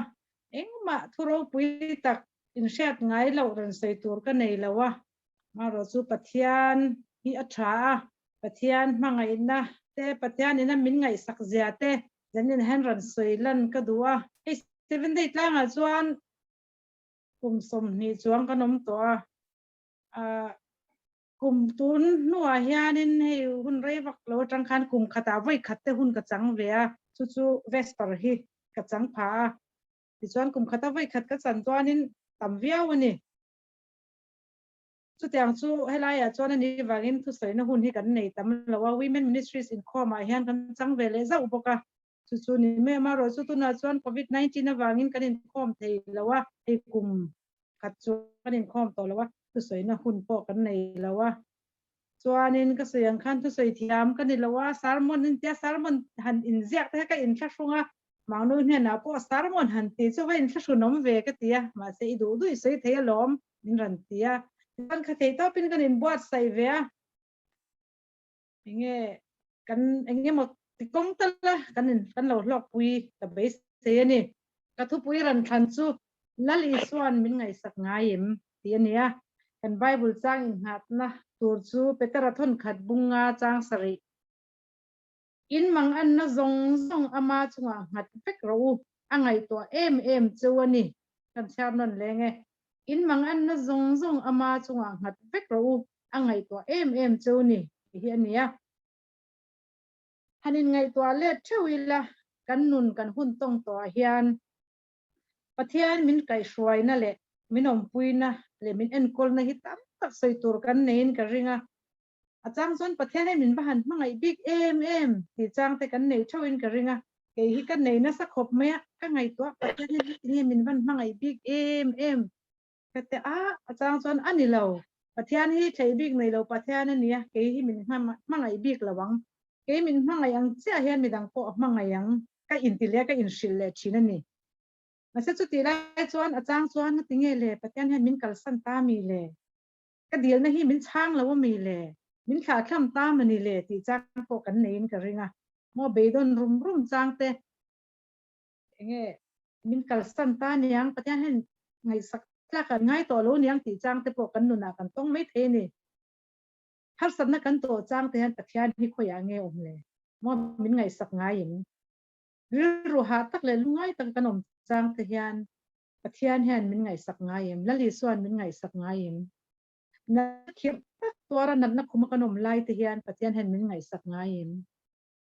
engmah thu ropui tak inhriat ngai loh rawn sawi tur ka nei lo a. Marawh chu Pathian hi a tha a, Pathian hmangaihna te, Pathian ina min ngaihsak zia te zanin hian rawn sawi lan ka duh a. Hei Seven Day tlangah chuan kum 20 chuang kan awm tawh a, ah kum tun hnuah hianin hei hun rei vak lo atang khan kum khatah vawi khat te hun ka chang ve a, chu chu Vesper hi ka chang pha a. Tichuan kum khata vawi khat ka chan chuanin tam viau a ni. Chutiang chu helaiah chuan a nih vangin thusawiina hun hi kan nei tam lo a, Women Ministries inkhawmah hian kan chang ve leh zauh bawk a. Chu chu ni mai amarawh chu tunah chuan Covid 19 avangin kan inkhawm thei lo a, hei kum khat chu kan inkhawm tawh lo a, thusawiina hun pawh kan nei lo a. Chuanin ka sawi ang khan thusawi thiam ka ni lo a, sermon in tia sermon han inziak te kha ka inthlahrung a, Mangnu hnenah pawh sermon han ti chu va inthlahrunawm ve ka ti a, mahse i duh duh i sawi thei alawm min rawn ti a. Chuan kha thei tawpin kan inbuatsaih ve a, enge kan eng emaw ti kawng tal a kan in kan lo hlawkpui ka beisei a ni. Ka thupui rawn thlan chu Lal Isua'n min ngaihsak ngai em tih a ni a, kan Bible chang innghatna tur chu Petera thawnkhat bunga chang sarih. In mang anna zawng zawng ama chungah nghat vek rawh u, a ngaihtuah em em cheu a ni. Kan chhiar nawn leng e. In mang anna zawng zawng ama chungah nghat vek rawh u, a ngaihtuah em em cheu ni tih hi a ni a. Han inngaihtuah let theuh ila, kan nun kan hun tawng tawhah hian Pathian min kaihhruaina leh min awmpuina leh min enkawlna hi tam tak sawi tur kan neiin ka ring a. A chang chuan Pathian hi min va han hmangaih bik em em tih chang te kan nei theuhin ka ring a. Kei hi ka nei nasa khawp mai a, ka ngaihtuah Pathian hi tinge min van hmangaih bik em em ka ti a, a chang chuan a ni lo. Pathian hi theih bik nei lo Pathian a nia, kei hi min hmangaih bik lo ang. Kei min hmangaih ang chiah hian midang pawh a hmangaih ang. Ka inti leh a, ka inhrilh leh thin a ni. Mahse chutih lai chuan a chang chuan nga tinge le Pathian hian min kalsan ta mi le? Ka dilna hi min chhang lo a mi le? Min thlahthlam ta mani le tih chang pawh kan neiin ka ring a. Maw beidawn rum rum chang te enge min kalsan ta niang Pathian hian ngaihsak tlak an ngai tawh lo niang tih chang te pawh kan nunah kan tawng mai thei a ni. Harsatna kan tawh chang te hian Pathian hi khawiah nge awm le? Maw min ngaihsak ngaiin rilru hah tak leh lungngai taka kan awm chang te hian Pathian hian min ngaihsak ngai em? Lal Isua'n min ngaihsak ngai em? Natna khirh tak tuara natna khuma kan awm lai te hian Pathian hian min ngaihsak ngai em?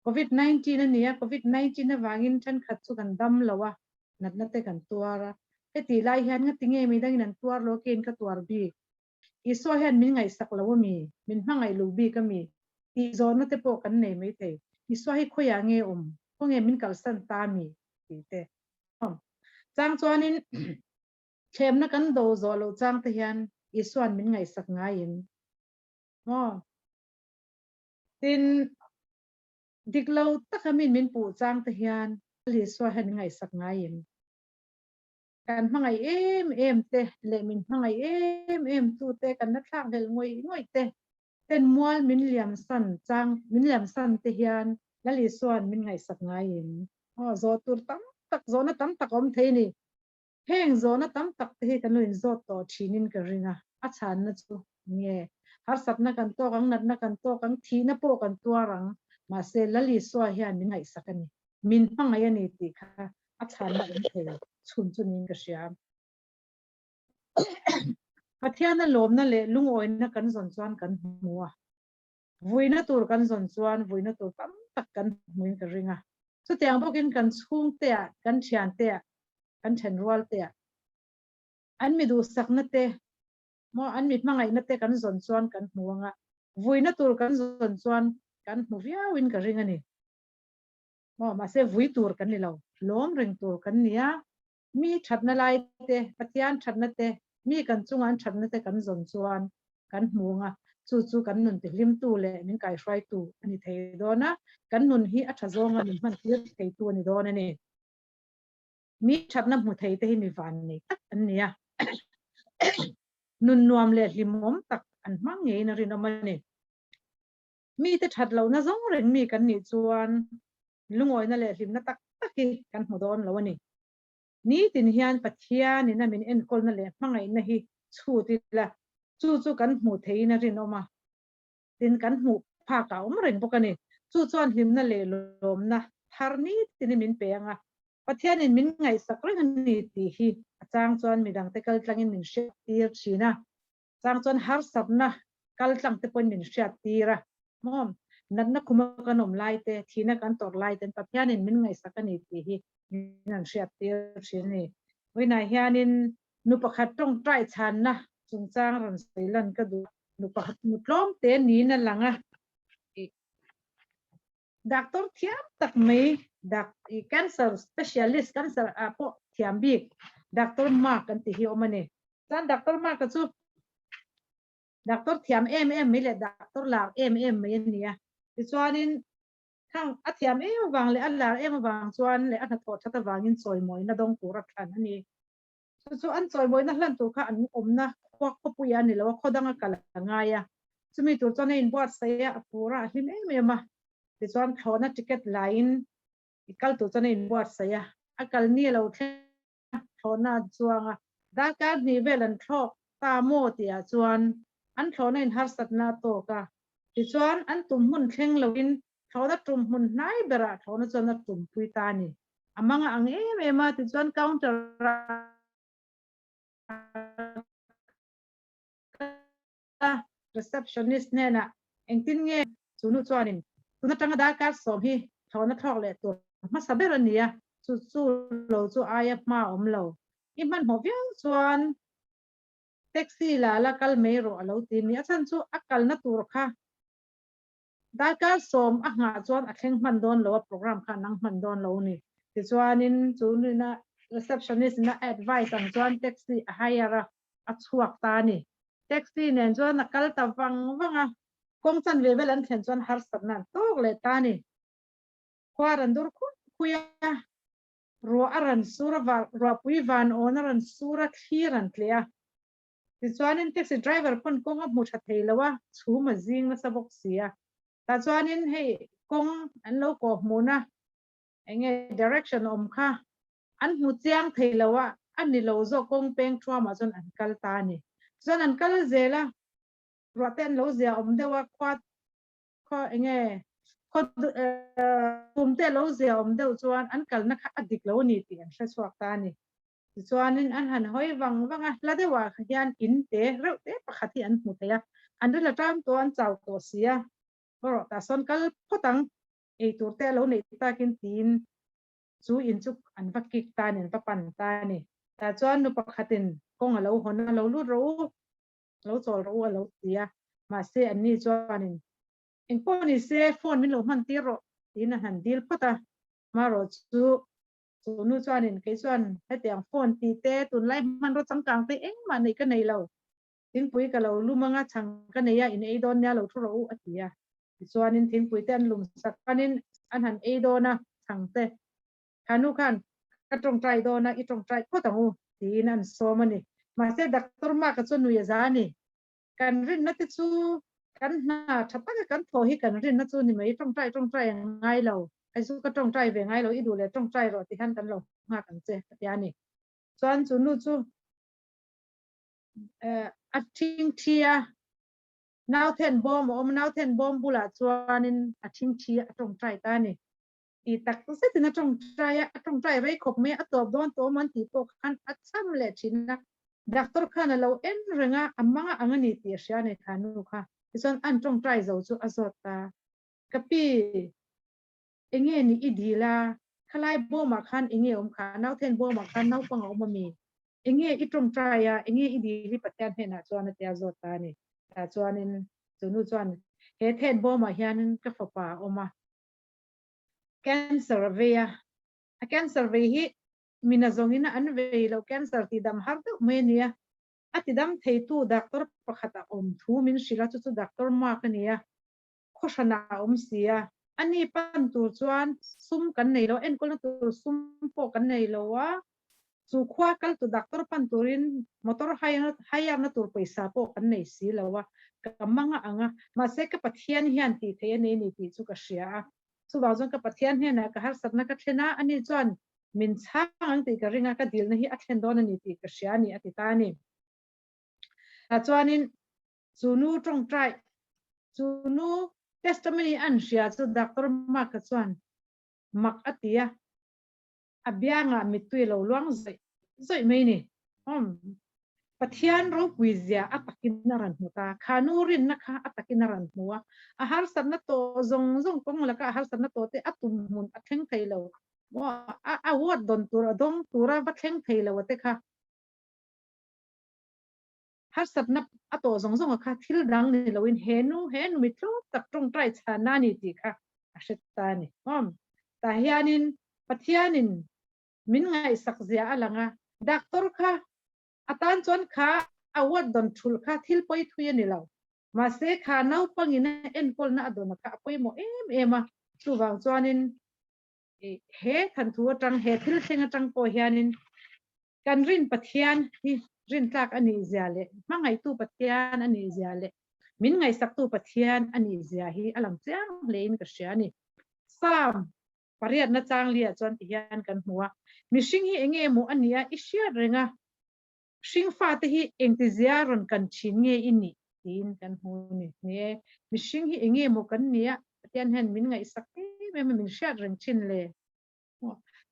Covid 19 a ni a, Covid 19 avangin thenkhat chu kan dam lo a, natna te kan tuar a. Heti lai hian ngati nge midangin an tuar lo keiin ka tuar bik? Isua hian min ngaihsak lo a mi? Min hmangaih lo bik a mi? Tih zawhna te pawh kan nei mai thei. Isua hi khawiah nge awm? Khawnge min kalsan ta a mi? Tih te. Chang chuanin thlemna kan do zawh loh chang te hian Isua'n min ngaihsak ngaiin maw? Tin, dik lo taka min min puh chang te hian Isua hian min ngaihsak ngaiin kan hmangaih em em te leh min hmangaih em em tu te kan la thlak hlelh ngawih ngawih te ten mual min liam san chang min liam san te hian Lal Isua'n min ngaihsak ngaiin aw zawh tur tam tak zawhna tam tak a awm thei a ni. Heng zawhna tam tak te hi kan lo inzawt tawh thinin ka ring a, a chhanna chu nge harsatna kan tawk ang, natna kan tawk ang, thihna pawh kan tuar ang, mahse Lal Isua hian min ngaihsak a ni, min hmangaih a ni tih kha a chhanna awm thei chhun chu niin ka hria. Pathiana lawmna leh lungawina kan zawn chuan kan hmu a, vuina tur kan zawn chuan vuina tur tam tak kan hmuin ka ring a. Chutiang bawkin kan chhungteah, kan thianteah, kan thenrualteah an mi duhsakna te maw an mi hmangaihna te kan zawn chuan kan hmu ang a, vuina tur kan zawn chuan kan hmu viauin ka ring a ni. Maw mahse vui tur kan ni lo, lawm reng tur kan ni a, mi thatna lai te, Pathian thatna te, mi kan chunga an thatna te kan zawn chuan kan hmu ang a, chu chu kan nun tihlimtu leh min kaihruaitu a ni thei dawn a, kan nun hi a tha zawnga min hman tir theitu a ni dawn a ni. Mi thatna hmu thei te hi mi van nei tak an ni a, nun nuam leh hlimawm tak an hmang ngeiin a rinawm a ni. Mite that lohna zawng reng mi kan nih chuan lungawina leh hlimna tak tak hi kan hmu dawn lo a ni. Nitin hian Pathianin a min enkawlna leh hmangaihna hi chhut ila. Chu chu kan hmuh theihin a rinawm a, tin kan hmuh phak a awm reng bawk a ni. Chu chuan hlimna leh lawmna thar nitin min pe ang a, Pathianin min ngaihsak reng a ni tih hi a chang chuan midangte kaltlangin min hriattir thin a, chang chuan harsatna kaltlang te pawhin min hriattir a. Maw? Natna khuma kan awm lai te, thihna kan tawrh lai ten Pathianin min ngaihsak a ni tih hi min han hriattir thin a ni. Vawiinah hianin nu pakhat tawngtai chhanna chungchang rawn sawi lan ka duh a, nu pakhat nu tlawm te niin a lang a. Doctor thiam tak mai, dak i cancer specialist, cancer ah pawh thiam bik Doctor Mark an tih hi a awm a ni. Chuan Doctor Mark-a chu doctor thiam em em mai leh doctor lar em em mai a ni a. Tichuanin khang a thiam em avang leh a lar em avang chuan leh a hnathawh that avangin chawimawina dawng tur a thlan a ni. Chu chu an chawimawina hlan tur kha an awmna khua khawpuia a ni lo a, khaw danga kal a ngai a. Chumi tur chuan a inbuatsaih a, a phur a, a hlim em em a. Tichuan thlawhna ticket laiin i kal tur chuan a inbuatsaih a, a kal ni a lo thleng a, thlawhna a chuang a. Darkar hnih vel an thlawk ta maw tihah chuan an thlawhna in harsatna a tawk a. Tichuan an tum hmun thleng loin thlawhna tum hmun hnai berah thlawhna chuan a tumpui ta a ni. A mang a ang em em a, tichuan counter a receptionist hnenah engtin nge chu nu chuanin tun atanga darkar sawm hi thlawhna thlawk leh tur hmasa ber a ni a, chu chu lo chu aia hma a awm lo. I hmanhmawh viau chuan taxi la la kal mai rawh a lo ti a ni. A chhan chu a kalna tur kha Darkar sawm a nghah chuan a thleng hman dawn lo a, program kha a nang hman dawn lo a ni. Tichuanin chu nuna receptionist in a advice ang chuan taxi a hire a, a chhuak ta a ni. Taxi nen chuan a kal ta vang vang a, kawng chanve vel an thlen chuan harsatna an tawk leh ta a ni. Khua ran dur khup khui a, ruah a ran sur a, ruahpui van awn a ran sur a, thli a ran tleh a. Tichuanin taxi driver pawn kawng a hmu tha thei lo a, chhum a zing nasa bawk si a. Tah chuanin hei kawng an lo kawh hmuhna eng nge direction awm kha an hmu chiang thei lo a, a ni lo zawk kawng peng thuamah chuan an kal ta a ni. Tichuan an kal zel a, ruah te an lo zia awm deuh a, khua khaw eng nge khaw tum te a lo zia awm deuh chuan an kalna kha a dik lo a ni tih an hre chhuak ta a ni. Tichuanin an han hawi vang vang a, hla deuhah kha hian in te reuh te pakhat hi an hmu thei a, an ri la tan tawh a, an chau tawh si a, bawrh tah sawn kal phawt ang, ei tur te a lo neih takin tiin chu in chu an va kik ta a ni, an va pan ta a ni. Tah chuan nu pakhatin kawng a lo hawn a, lo lut rawh u, lo chawl rawh u a lo ti a, mahse anni chuanin engpawh ni se phone min lo hman tir rawh tiin a han dil phawt a, marawh chu Chu nu chuanin kei chuan hetiang phone tih te tunlai hmanraw changkang te engmah neih ka nei lo. Thingpui ka lo lum anga chhang ka nei a, in ei dawn nia lo thu rawh u a ti a. Tichuanin thingpui te an lum sak panin an han ei dawn a chhang te. Kha nu khan ka tawngtai dawn a, i tawngtai phawt ang u tiin an sawm a ni. Mahse Doctor Mark-a chu nui a za a ni. Kan rinna te chu kan hna tha taka kan thawh hi kan rinna chu ni mai, tawngtai tawngtai a ngai lo, ai chu ka tawngtai ve ngai lo, i duh leh tawngtai rawh ti hian kan lo nghak ang che ka ti a ni. Chuan chu nu chu a thingthi a, nauthen bawm a awm a, nauthen bawm bulah chuanin a thingthi a tawngtai ta a ni. Ti tak zetin a tawngtai a, a tawngtai rei khawp mai a, a tawp dawn tawh awm an tih pawh khan a cham leh thin a, doctor khan a lo en reng a, a mang a ang a ni tih a hria a ni kha nu kha, tichuan an tawngtai zo chu a zawt ta, ka pi enge ni i dil a, khalai bawmah khan enge awm kha, nauthen bawmah khan naupang a awm ami, enge i tawngtai a, enge i dil i Pathian hnenah chuan a tia zawt ta a ni, tah chuanin chu nu chuan he then bawmah hianin ka fapa a awm a, Cancer a vei a, a cancer vei hi mina zawngin an vei lo, cancer tih dam har deuh mai a ni a, a ti dam theitu doctor pakhat a awm thu min hrilh a, chu chu doctor Mark a ni a, khawhranah a awm si a, a ni pan tur chuan sum kan nei lo, enkawlna tur sum pawh kan nei lo a, chu khua kal tu doctor pan turin motor hire na tur pawisa pawh kan nei si lo a, ka mang a ang a, mahse ka Pathian hian tih theih a nei ni tih chu ka hria a, chuvang chuan ka Pathian hnenah ka harsatna ka thlen a, ani chuan min chhang ang tih ka ring a, ka dilna hi a thlen dawn a ni tih ka hria a ni a ti ta a ni. Tah chuanin. Chu nu tawngtai, chu nu testimony an hria chu Doctor Mark-a chuan mak a ti a, a biangah mittui lo luang zawih zawih mai ni. Umm. Pathian ropui zia a takin a rawn hmu ta. Kha nu rinna kha a takin a rawn hmu a. A harsatna tawh zawng zawng kawng laka a harsatna tawh te a tum hmun a thleng thei lo. A a huat dawn tur a dawng tura va thleng thei lo a te kha. Harsatna a tawh zawng zawng a kha thil dang ni loin he nu he nu mi tlawm tak tawngtai chhanna a ni tih kha a hre ta a ni. Umm. Tah hianin Pathianin min ngaihsak zia a lang a, doctor kha a tan chuan kha a ward dawn thul kha thil pawi thui a ni lo. Mahse kha naupangin a enkawlna a dawn a kha a pawimawh em em a, chuvang chuanin he thanthu atang he thil thleng atang pawh hianin kan rin Pathian hi rintlak a nih zia leh hmangaihtu Pathian a nih zia leh min ngaihsaktu Pathian a nih zia hi a lang chiang hlein ka hria a ni. Psalm Pariatna chang liah chuan ti hian kan hmu a, mihring hi enge maw a nia i hriat reng a, hring fate hi engti zia rawn kan thin nge i nih tiin kan hmu ni. Ni e, mihring hi enge maw kan nia Pathian hian min ngaihsak em em a, min hriat reng thin le.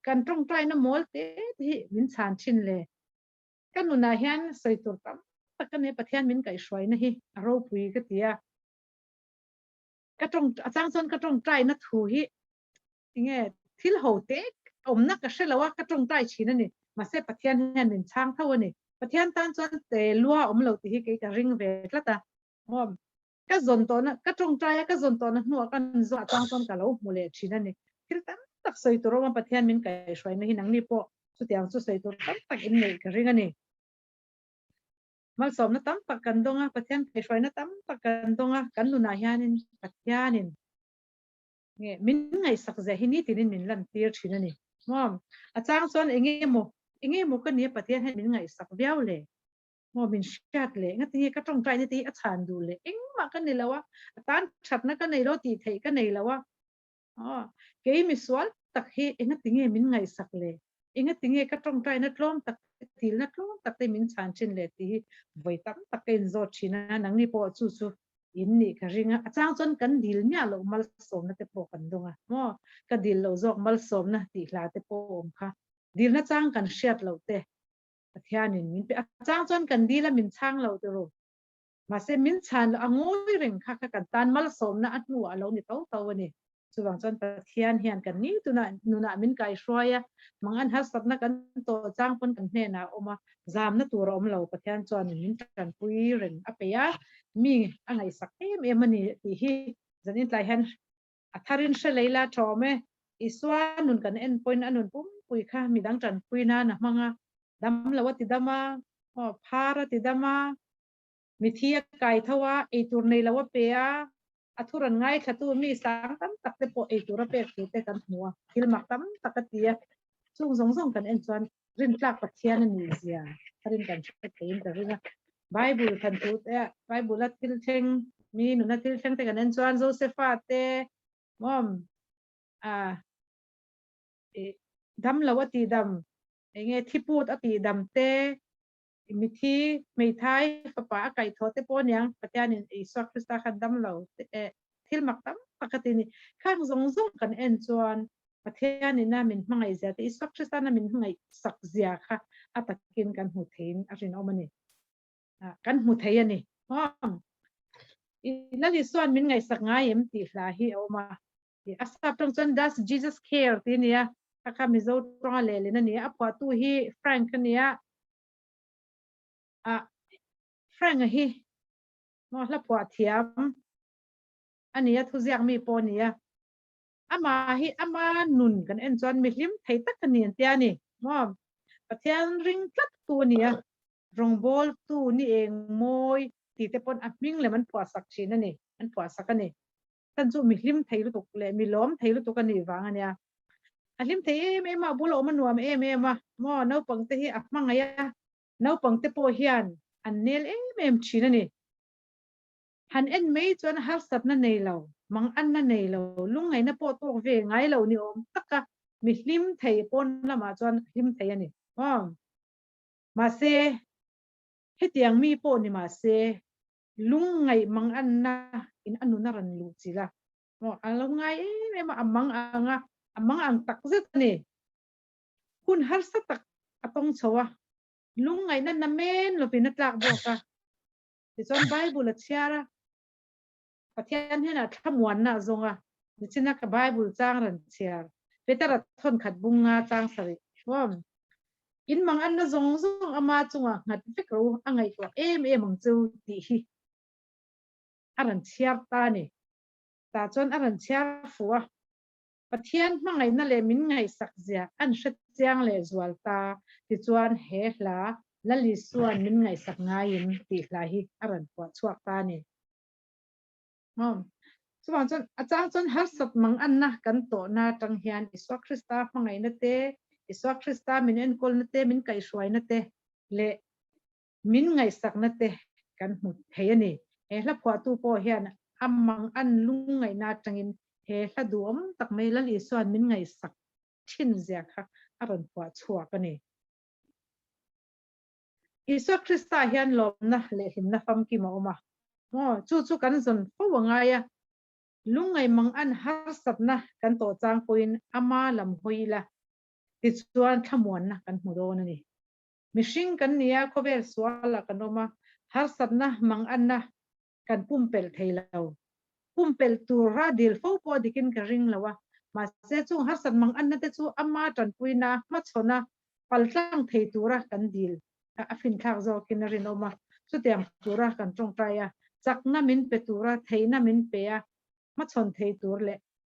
Kan tawngtaina mawl te te hi min chhan thin le. Ka nunah hian sawi tur tam tak a nia Pathian min kaihhruaina hi a ropui ka ti a. Ka tawng a chang chuan ka tawngtai na thu hi tinge thil ho te awmna ka hre lo a ka tawngtai thin a ni mahse Pathian hian min chhang tho a ni Pathian tan chuan te lua awm lo tih hi kei ka ring ve tlat a maw ka zawn tawhna ka tawngtai a ka zawn tawhna hnuah kan zawh chang chuan ka lo hmu leh thin a ni thil tam tak sawi tur awm a Pathian min kaihhruaina hi nangni pawh chutiang chu sawi tur tam tak in neih ka ring a ni. Malsawmna tam tak kan dawng a, Pathian kaihhruaina tam tak kan dawng a, kan nunah hianin Pathianin nge min ngaihsak zia hi nitinin min lantir thin a ni. Maw? A chang chuan eng emaw, eng emaw ka nia Pathian hian min ngaihsak viau le? Maw min hriat le? Ngatinge ka tawngtaina te hi a chhan duh le? Engmah ka ni lo a, a tan thatna ka nei lo, tih theih ka nei lo a. Aw, kei misual tak hi engatinge min ngaihsak le? Engatinge ka tawngtaina tlawm tak te, tilna tlawm tak te min chhan thin le tih hi vawi tam tak ka inzawt thin a, nangni pawh chu chu in nih ka ring a, a chang chuan kan dil miah loh malsawmna te pawh kan dawng a, maw? Ka dil loh zawk malsawmna tih hla te pawh a awm kha, dilna chang kan hriat loh te Pathianin min pe, a chang chuan kan dil a min chhang lo tiraw? Mahse, min chhan loh a ngawi reng kha kha kan tan malsawmna a hnuah a lo ni tho tho a ni. Chuvang chuan Pathian hian kan ni tunah nunah min kaihruai a, mangan harsatna kan tawh chang pawn kan hnenah a awm a, zamna tur a awm lo. Pathian chuan min tanpui reng a peih a, mi a ngaihsak em em a ni tih hi zanin tlai hian a tharin hre lei la thawm e. Isua nun kan en pawhin a nun pumpui kha midang tanpui nan a hmang a, dam lo a ti dam a, aw phar a ti dam a, mithi a kai tho a, eitur nei lo a pe a, a thu rawn ngaithlatu mi sang tam tak te pawh eitur a pek thu te kan hmu a, thil mak tam tak a ti a, chung zawng zawng kan en chuan rintlak Pathian a nih zia tharin kan hre theiin ka ring a. Bible than thu te Bible a thil thleng mi nuna thil thleng te kan en chuan Josepha te mawm a dam lo a ti dam enge thiput a ti dam te mithi hmeithai fapa a kaih thaw te pawh aniang Pathianin Isua Krista khan dam lo thil mak tam tak a ti ni. Khang zawng zawng kan en chuan Pathianin a min hmangaih zia te Isua Kristan a min hmangaih sak zia kha a takin kan hmu theiin a rinawm a ni. Kan hmu thei a ni. Lal Isua'n min ngaihsak ngai em tih hla hi a awm a. A sap tawng chuan Does Jesus Care tih a ni a, kha kha Mizo tawnga lehlin a ni a, a phuahtu hi Frank a ni a, ah Frank-a hi maw hla phuah thiam a ni a, thuziak mi pawh a ni a, amah hi ama nun kan en chuan mihlim thei tak a ni an tia a ni maw, Pathian ring tlat tu a ni a, rawngbawltu ni eng mawi tih te pawn a hming lem an phuahsak thin a ni, an phuahsak a ni. Chan chu mi hlim thei lutuk leh mi lawm thei lutuk a nih vang a nia. A hlim thei em em a, a bula awm a nuam em em a, maw naupang te hi a hmangaih a, naupang te pawh hian an nel em em thin a ni. Han en mai chuan harsatna nei lo, manganna nei lo, lungngaihna pawh tawk ve ngai lo ni awm taka mi hlim thei pawn lamah chuan a hlim thei a ni. Maw? Mahse, hetiang mi pawh ni mahse. Lung ngaih mang anna in a nun a rawn luh chilh a. Maw a lo ngai em em a, a mang ang a, a mang ang tak zet a ni. Hun harsa tak a tawng chho a, lung ngaihna na men lovin a tlak bawk a. Tichuan Bible a chhiar a, Pathian hnenah thlamuanna a zawng a, nichina ka Bible chang rawn chhiar, Petera thawnkhat bung nga chang sarih. Maw? In mang anna zawng zawng ama chungah nghat vek ro a ngaihtuah em em ang chu tih hi a rawn chhiar ta a ni. Tah chuan a rawn chhiar fuh a, Pathian hmangaihna leh min ngaihsak zia an hre chiang leh zual ta tichuan he hla Lal Isua'n min ngaihsak ngaiin tih hla hi a rawn phuah chhuak ta a ni. Maw? Chuvang chuan a chang chuan harsat mang anna kan tawhna atang hian Isua Krista hmangaihna te, Isua Krista min enkawlna te, min kaihhruaina te leh min ngaihsakna te kan hmu thei a ni. He hla phuahtu pawh hian a mang an lungngaihna atangin he hla duhawm tak mai Lal Isua'n min ngaihsak thin zia kha a rawn phuah chhuak a ni. Isua Krista hian lawmna leh hlimna famkim a awm a, maw chu chu kan zawn fo a ngai a, lungngaih mang an harsatna kan tawh chang pawhin ama lam hawi ila tichuan thlamuanna kan hmu dawn a ni. Mihring kan ni a, khawvel sualah kan awm a, harsatna mang anna kan pumpelh thei lo. Pumpelh tura dil fo pawh dikin ka ring lo a, mahse chung harsat mang anna te chu ama tanpuina hmachhawna paltlang thei tura kan dil kha a finthlak zawkin a rinawm a, chutiang tura kan tawngtai a, chakna min pe tura theihna min pe a, hmachhawn thei tur leh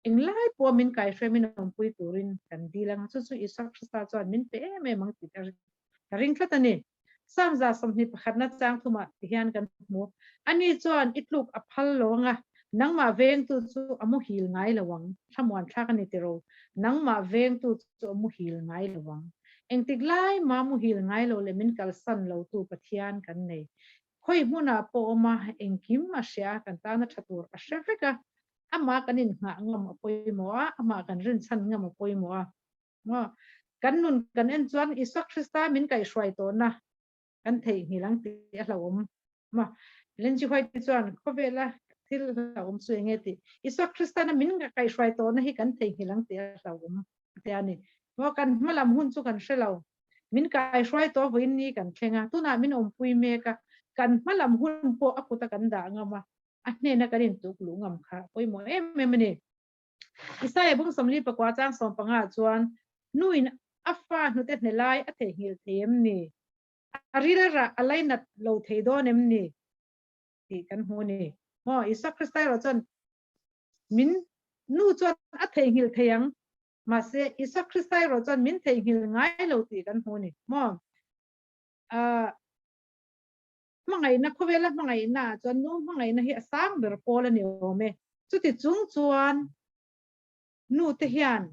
englai pawh min kaihremin awmpui turin kan dil ang, chu chu Isua Krista chuan min pe em em ang tih ka ring tlat a ni. Psalm 121 pakhatna chang thumah ti hian kan hmu, Ani chuan i tluk a phal lo anga, nangmah vengtu chu a muhil ngai lo ang, thlamuan thlak a ni tiro, nangmah vengtu chu a muhil ngai lo ang. Engtik lai mah muhil ngai lo leh min kalsan lotu Pathian kan nei. Khawi hmunah pawh awm a, engkim a hria a, kan tana tha tur a hre vek a, amah kan inngah ngam a pawimawh a, amah kan rinchhan ngam a pawimawh a. Maw? Kan nun kan en chuan Isua Krista min kaihhruai tawhna kan theihnghilh ang tih a hlauhawm. Maw? Ellen G. White chuan khawvela thil hlauhawm chu enge tih Isua Kristana min kaihhruai tawhna hi kan theihnghilh ang tih a hlauhawm a ti a ni. Maw? Kan hmalam hun chu kan hre lo. Min kaihhruai tawh vawiin ni kan thleng a, tunah min awmpui mek a, kan hmalam hun pawh a kuta kan dah ngam a, a hnena kan intuk luh ngam kha pawimawh em em a ni. Isaiah bung 44 chang 15 chuan nuin a fa hnute hne lai a theihnghilh thei em ni? A ril rah a lainat lo thei dawn em ni? tih kan hmu a ni. Maw Isua Krista erawh chuan min nu chuan a theihnghilh thei ang, mahse Isua Krista erawh chuan min theihnghilh ngai lo tih kan hmu a ni. Maw ah Hmangaihna, khawvela hmangaihna ah chuan nu hmangaihna hi a sang ber pawl a ni awm e. Chuti chung chuan nu te hian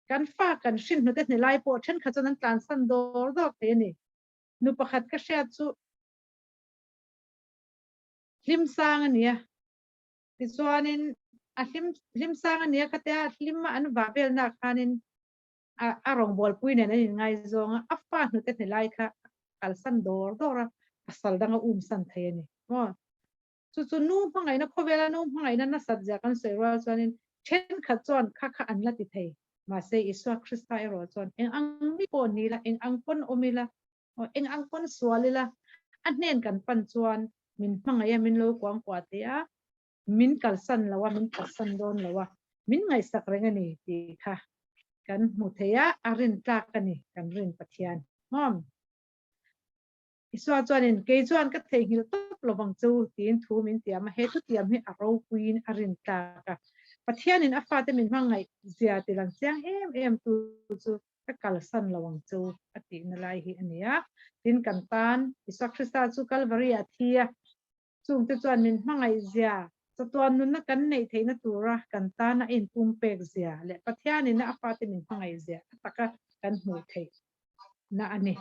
kan fa kan hrin hnute hne lai pawh thenkhat chuan an tlansan dawr dawr thei a ni. Nu pakhat ka hriat chu hlim sang a ni a, tichuanin a hlim hlim sang a ni a khatia hlim a an vah velna ah khanin a rawngbawlpui nen an inngaizawng a, a fa hnute hne lai kha a kalsan dawr dawr a, pasal dang a umsan thei a ni. Maw? Chu chu nu hmangaihna khawvela nu hmangaihna nasat zia kan sawi rual chuanin thenkhat chuan kha kha an la ti thei. Mahse Isua Krista erawh chuan eng ang mi pawh ni ila, eng ang pawn awm ila, eng ang pawn sual ila, a hnen kan pan chuan min hmangaih a, min lo kuangkuah teh a, min kalsan lo a, min kalsan dawn lo a, min ngaihsak reng a ni tih kha kan hmu thei a, a rin tlak a ni kan rin Pathian. Mawm. Isua chuanin kei chuan ka theihnghilh tawp lovang chu tiin thu min tiam a, he thutiam hi a ropuiin a rin tlak a. Pathianin a fate min hmangaih zia ti lang chiang em em tu chu ka kalsan lo ang chu a tihna lai hi a ni a. Tin kan tan Isua Krista chu Kalvari ah thi a, Chungte chuan min hmangaih zia, chatuan nunna kan neih theihna tura kan tana a inpumpek zia leh Pathianin a fate min hmangaih zia a taka kan hmuh theihna a ni.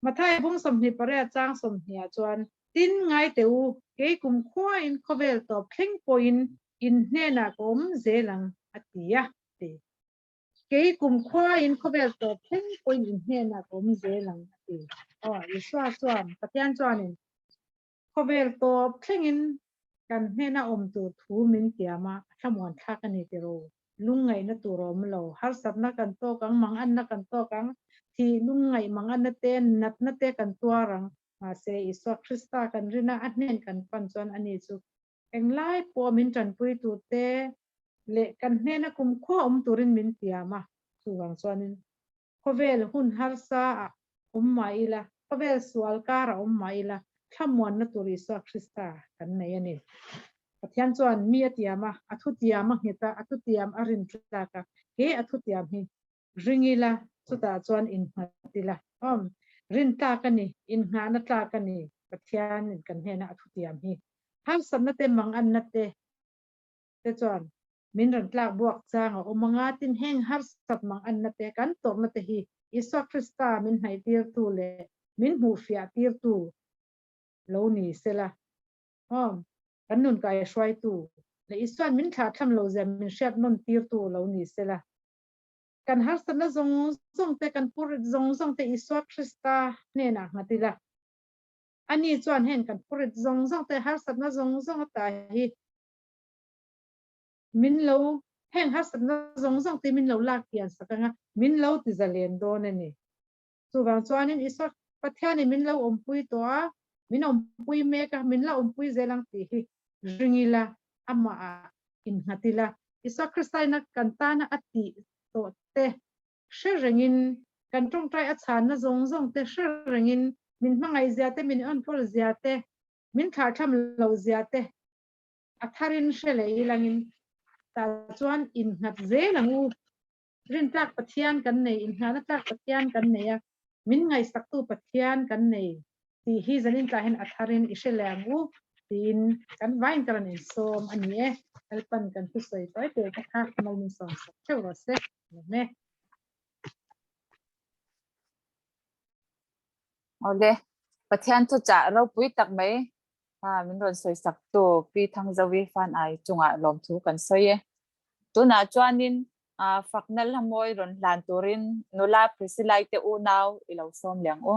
Matthai bung 28 chang 20 ah chuan, Tin, ngai teh u, kei kumkhuain khawvel tawp thleng pawhin in hnenah ka awm zel ang, a ti a ti. Kei kumkhuain khawvel tawp thleng pawhin in hnenah ka awm zel ang, a ti. Aw, Isua chuan, Pathian chuanin. Khawvel tawp thlengin kan hnena awm tur thu min tiam a, a thlamuan thlak a ni ti ro. Lungngaihna tur a awm lo. Harsatna kan tawk ang, manganna kan tawk ang, thih lungngaih manganna te, natna te kan tuar ang. Mahse, Isua Krista kan rin a, a hnen kan pan chuan ani chu englai pawh min tanpui tur te leh kan hnena kumkhua awm turin min tiam a. Chuvang chuanin Khawvel hun harsa ah awm mah ila, khawvel sual kar ah awm mah ila, thlamuanna tur Isua Krista kan nei a ni. Pathian chuan mi a tiam a, a thutiam a nghet a, a thutiam a rin tlak a, he a thutiam hi ring ila, chutah chuan innghat ila. Awm, rin tlak a ni, innghahna tlak a ni, Pathianin kan hnena a thutiam hi. Harsatna te, manganna te, te chuan min rawn tlak buak chang a awm anga tin heng harsat mang anna te kan tawrhna te hi Isua Krista min hnaihtirtu leh min hmuhfiah tirtu lo ni sela. Aw, kan nun kai hruaitu leh Isua'n min thlahthlam lo zia min hriat nawn tirtu lo ni sela. Kan harsatna zawng zawng te, kan purit zawng zawng te Isua Krista hnenah nghat ila. Ani chuan heng kan purit zawng zawng te, harsatna zawng zawng ata hi min lo heng harsatna zawng zawng te min lo lak kian sak anga min lo ti zalen dawn a ni. Chuvang chuanin Isua Pathianin min lo awmpui tawh a, min awmpui mek a, min la awmpui zel ang tih hi ring ila, amah ah innghat ila, Isua Kristaina kan tana a tih tawh te hre rengin, kan tawngtai a chhanna zawng zawng te hre rengin, min hmangaih zia te, min enkawl zia te, min thlahthlam lo zia te a tharin hre leh ilangin tah chuan innghat zel ang u. Rintlak Pathian kan nei, inngahna tlak Pathian kan nei a, min ngaihsaktu Pathian kan nei tih hi zanin tlah hian a tharin i hre leh ang u tiin kan vain ka rawn insawm a ni e. Lalpan kan thusawi tawi teh te kha mal min sawm sak theuh rawh se. Amen e. Awle, Pathian thuchah ropui tak mai min rawn sawi sak tu Pi Thangzovi Fan Ai chungah lawmthu kan sawi e. Tunah chuanin fakna hlamawi rawn hlan turin nula Priscilla-i te unau i lo sawm leh ang u.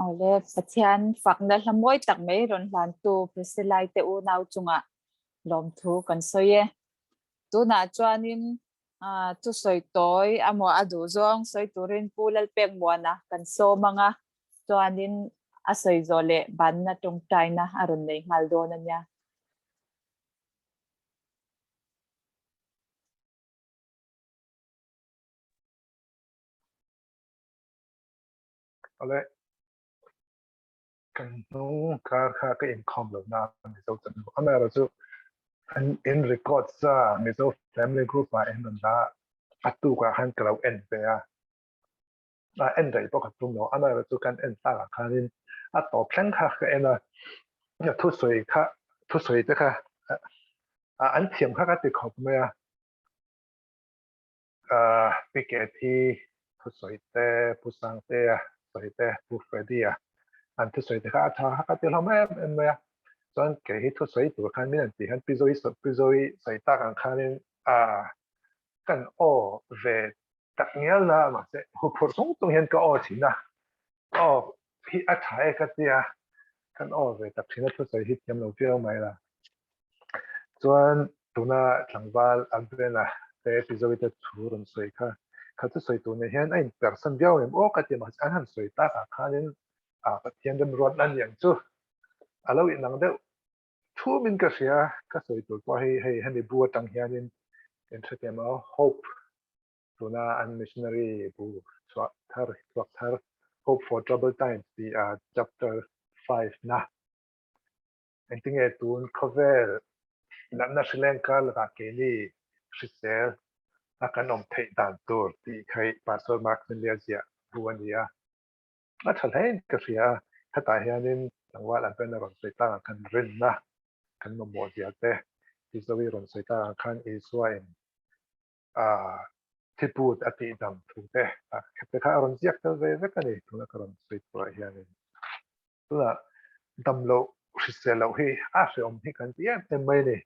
Awle, Pathian fakna hla mawi tak mai rawn hlantu Priscilla-i te unau chungah lawmthu kan sawi e. Tunah chuanin thusawi tawi amaw a duh zawng sawi turin Pu Lalpekmuana kan sawm ang a, chuanin a sawi zawh leh banna tawngtaina a rawn nei nghal dawn a nia. Ale kan hnung kar kha ka inkhawm lo na Mizo chan lo. Amaherawh chu an in record sa Mizo family group ah in rawn la a tuk ah khan ka lo en ve a. A en daih pawh ka tum lo. Amaherawh chu kan en tak ah khanin a tawp thleng kha ka en a. Thusawi kha thusawi te kha an thiam kha ka ti khawp mai a. Pi Kethi thusawi te, Pu Sangtea sawi te, Pu Freddy-a an thusawi te kha a tha kha ka ti hlawm em em mai a. Chuan kei hi thusawi tur khan min an tih hian Pi Zoe Pi Zoe sawi tak ang khanin kan aw ve tak ngial na mahse huphurh chung chung hian ka aw thin a. Aw hi a tha e ka tia kan aw ve tak thin a thusawi hi thiam lo viau mai la. Chuan tuna tlangval Abena te Pizoe te thu rawn sawi kha kha chu sawi tur nen hian a inpersan viau em aw ka ti mahse an han sawi takah khanin a Pathian remruat a niang chu a lo inang deuh thumin ka hria ka sawi tur pawh hei hei hemi bu atang hianin in hrethiam a hope tuna an missionary bu chhuah thar chhuak thar Hope for Troubled Times tih a chapter 5 na Engtinge tun khawvel natna hrileng kar lakah keini hrisel a kan awm theih dan tur tih kha i Pastor Mark Finley-a ziah bu a ni a. A tha hlein ka hria a, hetah hianin tlangval an pen a rawn sawi tak ang khan rinna kan mamawh zia te, Tizovi rawn sawi tak ang khan Isua in thiput a tihdam thu te te kha a rawn ziak tel ve vek a ni tuna ka rawn sawi turah hianin. Tunah damloh hrisel loh hi a hrehawm hi kan ti em em mai a ni.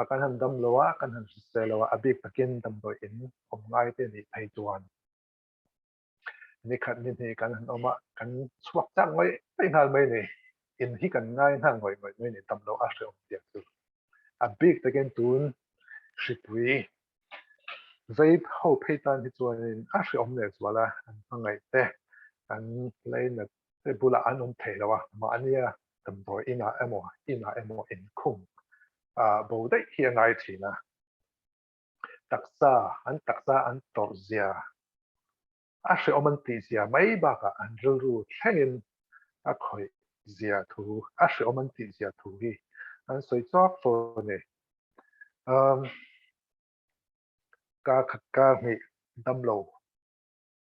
Kan han damlo a, kan han hrisel lo a, a bik takin damdawi in awm ngai te nih phei chuan nikhat ni hnih kan han awm a, kan chhuak chak ngawih ngawih nghal mai a ni. In hi kan ngai nghal ngawih ngawih mai a ni damloh a hrehawm tiang chu. A bik takin tun hripui vei ho phei tan hi chuanin a hrehawm leh zual a, an hmangaih te, an lainat Hei bulah an awm thei lo a, mahnia damdawi inah emaw inah emaw inkhung bo daih hi a ngai thin a. Taksa, an taksa an tawrh zia, a hrehawm an tih zia mai bakah an rilru thlengin a khawih zia thu, a hrehawm an tih zia thu hi an sawi chawk fo a ni. Kar khat kar hnih damlo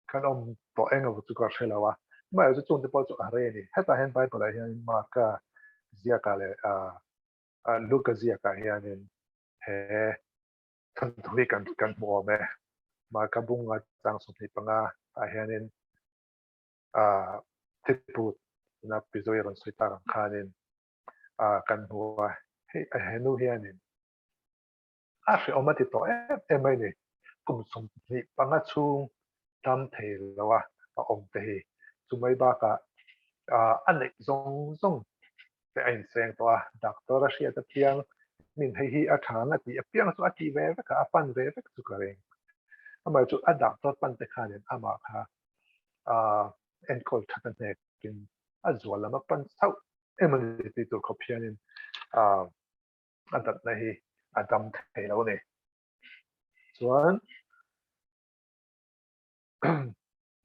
kan awm tawh eng emaw chu ka hre lo a, amaherawhchu chungte pawh chu a rei a ni. Hetah hian Bible ah hianin Marka ziakah leh Luka ziakah hianin he thawnthu hi kan kan hmu awm e. Marka bunga chang 25 ah hianin thiput na Pizoe rawn sawi tak ang khanin kan hmu a, hei henu hianin a hrehawm a ti tawh em em mai ni. Kum 25 chhung dam thei lo a a awm te hi. Chumai bakah a neih zawng zawng te a inseng tawh a, doctor a hriat apiang min hei hi a tha ang a tih apiang chu a tih ve vek a, a pan ve vek chu ka ring. Amah chu a doctor pan te khanin amah kha enkawl that a hnekin a zual lam a pan chauh em a ni tih tur khawp hianin a datna hi a dam thei lo a ni. Chuan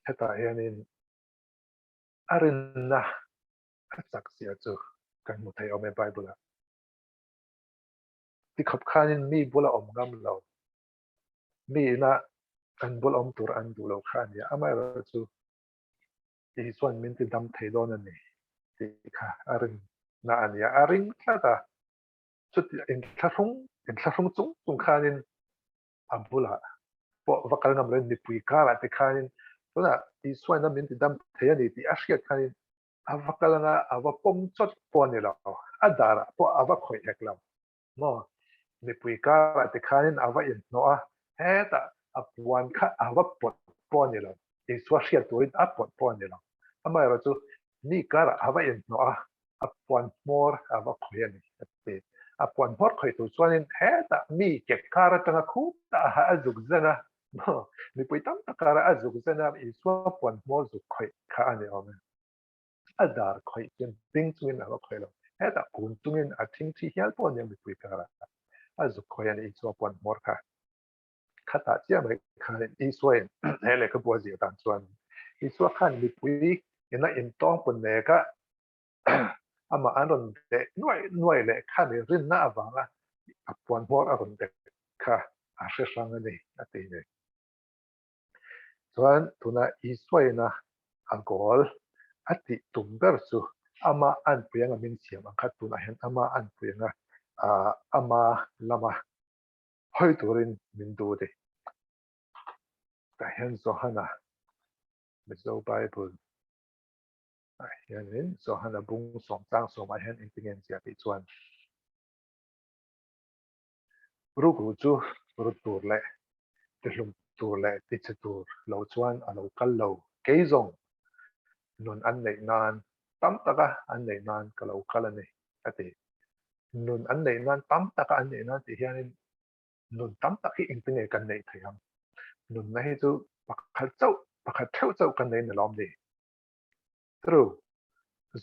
hetah hianin a rinna a chak zia chu kan hmu thei awm e Bible ah. Tikhawp khanin mi bula awm ngam lo, mi ina an bula awm tur an duh lo kha a ni a, amaherawhchu tih hi chuan min ti dam thei dawn a ni tih kha a ring na a ni a, a ring tlat a, chuti inthlahrung inthlahrung chung chung khanin a bulah pawh va kal ngam loin mipui karah te khanin tunah Isuain a min ti dam thei a ni tih a hriat khanin a va kal anga a va pawm chawt pawh a ni lo, a darah pawh a va khawih hek lo maw, mipui karah te khanin a va inhnawh a, hetah a puan kha a va pawt pawh a ni lo, Isua hriat turin a pawt pawh a ni lo. Amaherawhchu Mi karah a va inhnawh a, a puan hmawr a va khawih a ni, a ti. A puan hmawr khawih tur chuanin hetah mi ke kar atanga khutah a zuk zen a, mipui tam tak karah a zuk zen a, Isua puan hmawr zuk khawih kha a ni awm e. A dar khawih chuan ding chungin a va khawih lo, hetah kun chungin a thingthi hial pawh a nia mipui karah a zuk khawih a ni Isua puan hmawr kha. Khatah chiah mai khanin Isuain he lehkhabu a zir dan chuan Isua khan mipui ina intawng pawn nek a, amah an rawn deh nuaih nuaih leh khami rinna avanga a puan hmawr a rawn dek kha a hre hrang a ni a ti ni. Chuan tuna Isuaina a goal a tih tum ber chu ama anpui anga min siam ang kha tunah hian ama anpui anga ama lama hawi turin min duh a ni. Tah hian Johana Mizo Bible ah hianin Johana bung sawm tlang sawmah hian engtin nge an ziah tih chuan Rukru chu rut tur leh tihlum tur leh tichhe tur lo chuan a lo kal lo. Kei zawng nun an neih nan tam taka an neih nan ka lo kal a ni, a ti. Nun an neih nan tam taka an neih nan tih hianin nun tam tak hi engtin nge kan neih theih ang? Nunna hi chu pakhat chauh, pakhat theuh chauh kan nei ni lawm ni? True.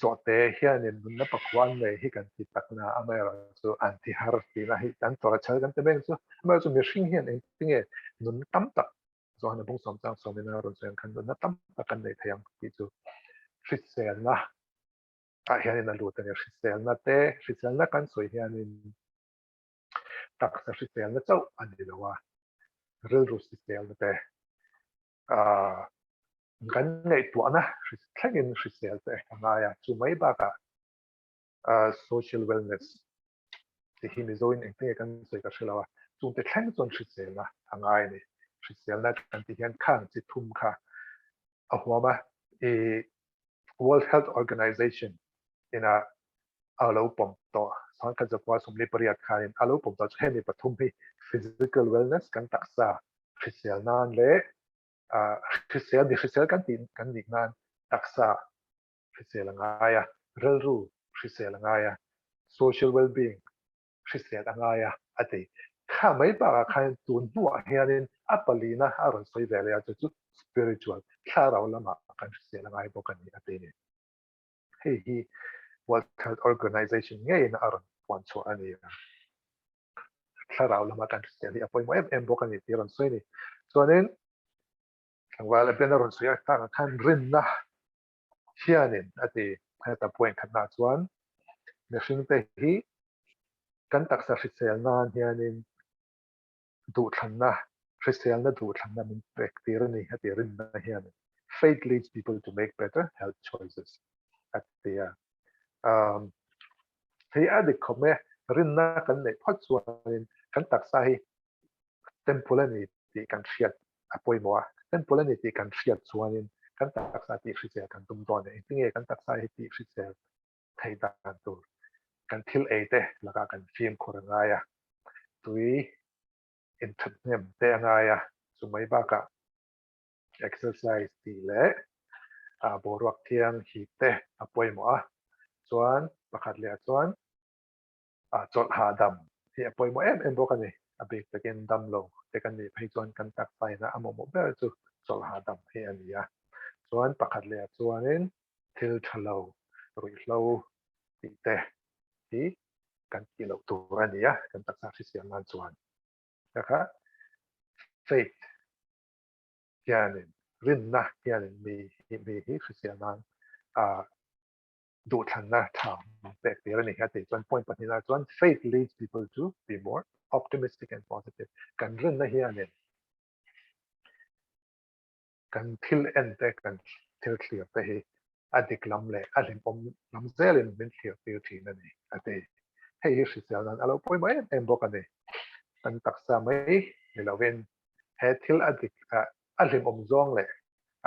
Zawhte hianin nunna pakhua an nei hi kan ti tak na, amaherawhchu an ti har tihna hi an tawrh a chhel kan ti mai ang chu. Amaherawhchu mihring hian engtin nge nunna tam tak Johana bung sawm chang sawmin a rawn sawi ang khan nunna tam tak kan nei thei ang tih chu hriselna ah hianin a lut a ni. Hriselna te, hriselna kan sawi hianin taksa hriselna chauh a ni lo a, rilru hriselna te, kan ngaihtuahna thlengin hrisel te a ngai a, chu mai bakah social wellness tih hi Mizoin engtin nge kan sawi ka hre lo a, chungte thleng chuan hriselna a ngai a ni. Hriselna kan tih hian khang chi thum kha a huam a, i World Health Organization ina a lo pawm tawh sangkhat zakua 48 khanin a lo pawm tawh chu hemi pathum hi physical wellness kan taksa hrisel nan leh hrisel mi hrisel kan tih kan nih nan taksa hrisel a ngai a, rilru hrisel a ngai a, social well-being hrisel a ngai a, a ti. Kha mai bakah khan tun hnuah hianin a palina a rawn sawi ve leh a, chu chu spiritual, thlarau lamah kan hrisel a ngai bawk a ni, a ti ni. Hei hi World Health Organization ngeiin a rawn puan chhuah a ni a. Thlarau lama kan hrisel hi a pawimawh em em bawk a ni tih a rawn sawi a ni. Chuanin tlangval a ben a rawn sawi a takah khan rinna hianin a ti. Heta point khatnaah chuan mihringte hi kan taksa hrisel nan hianin duhthlanna, hriselna duhthlanna min pek tir a ni a ti rinna hianin. Faith leads people to make better health choices a ti a. Um, hei a dik khawp mai a, rinna kan neih phawt chuanin kan taksa hi temple a ni tih kan hriat a pawimawh a. Temple a ni tih kan hriat chuanin kan taksa tih hrisel kan tum dawn a ni. Engtinge kan taksa hi tih hrisel theih dan tur kan thil ei te lakah kan fimkhur a ngai a, tui inthat hnem te a ngai a, chu mai bakah exercise tih leh boruak thiang hip te a pawimawh a, chuan pakhat leh ah chuan chawlh hahdam hi a pawimawh em em bawk a ni. A bik takin damlo te kan nih phei chuan kan taksa ina a mamawh ber chu chawlh hahdam hi a ni a, chuan pakhat leh ah chuanin thil tha lo ruihhlo tih te hi kan tih loh tur a ni a, kan taksa hrisel nan chuan taka faith hianin rinna hianin mi mi hi hrisel nan a duhthlanna tha min pek tir a ni a tih chuan point pahnihna chuan faith leads people to be more optimistic and positive kan rinna hianin kan thil en te, kan thil thlir te hi a dik lam leh a hlimawm lam zelin min thlir tir thin a ni, a ti. Hei hi hrisel nan a lo pawimawh em em bawk a ni. Kan taksa mai ni lovin he thil a dik a hlimawm zawng leh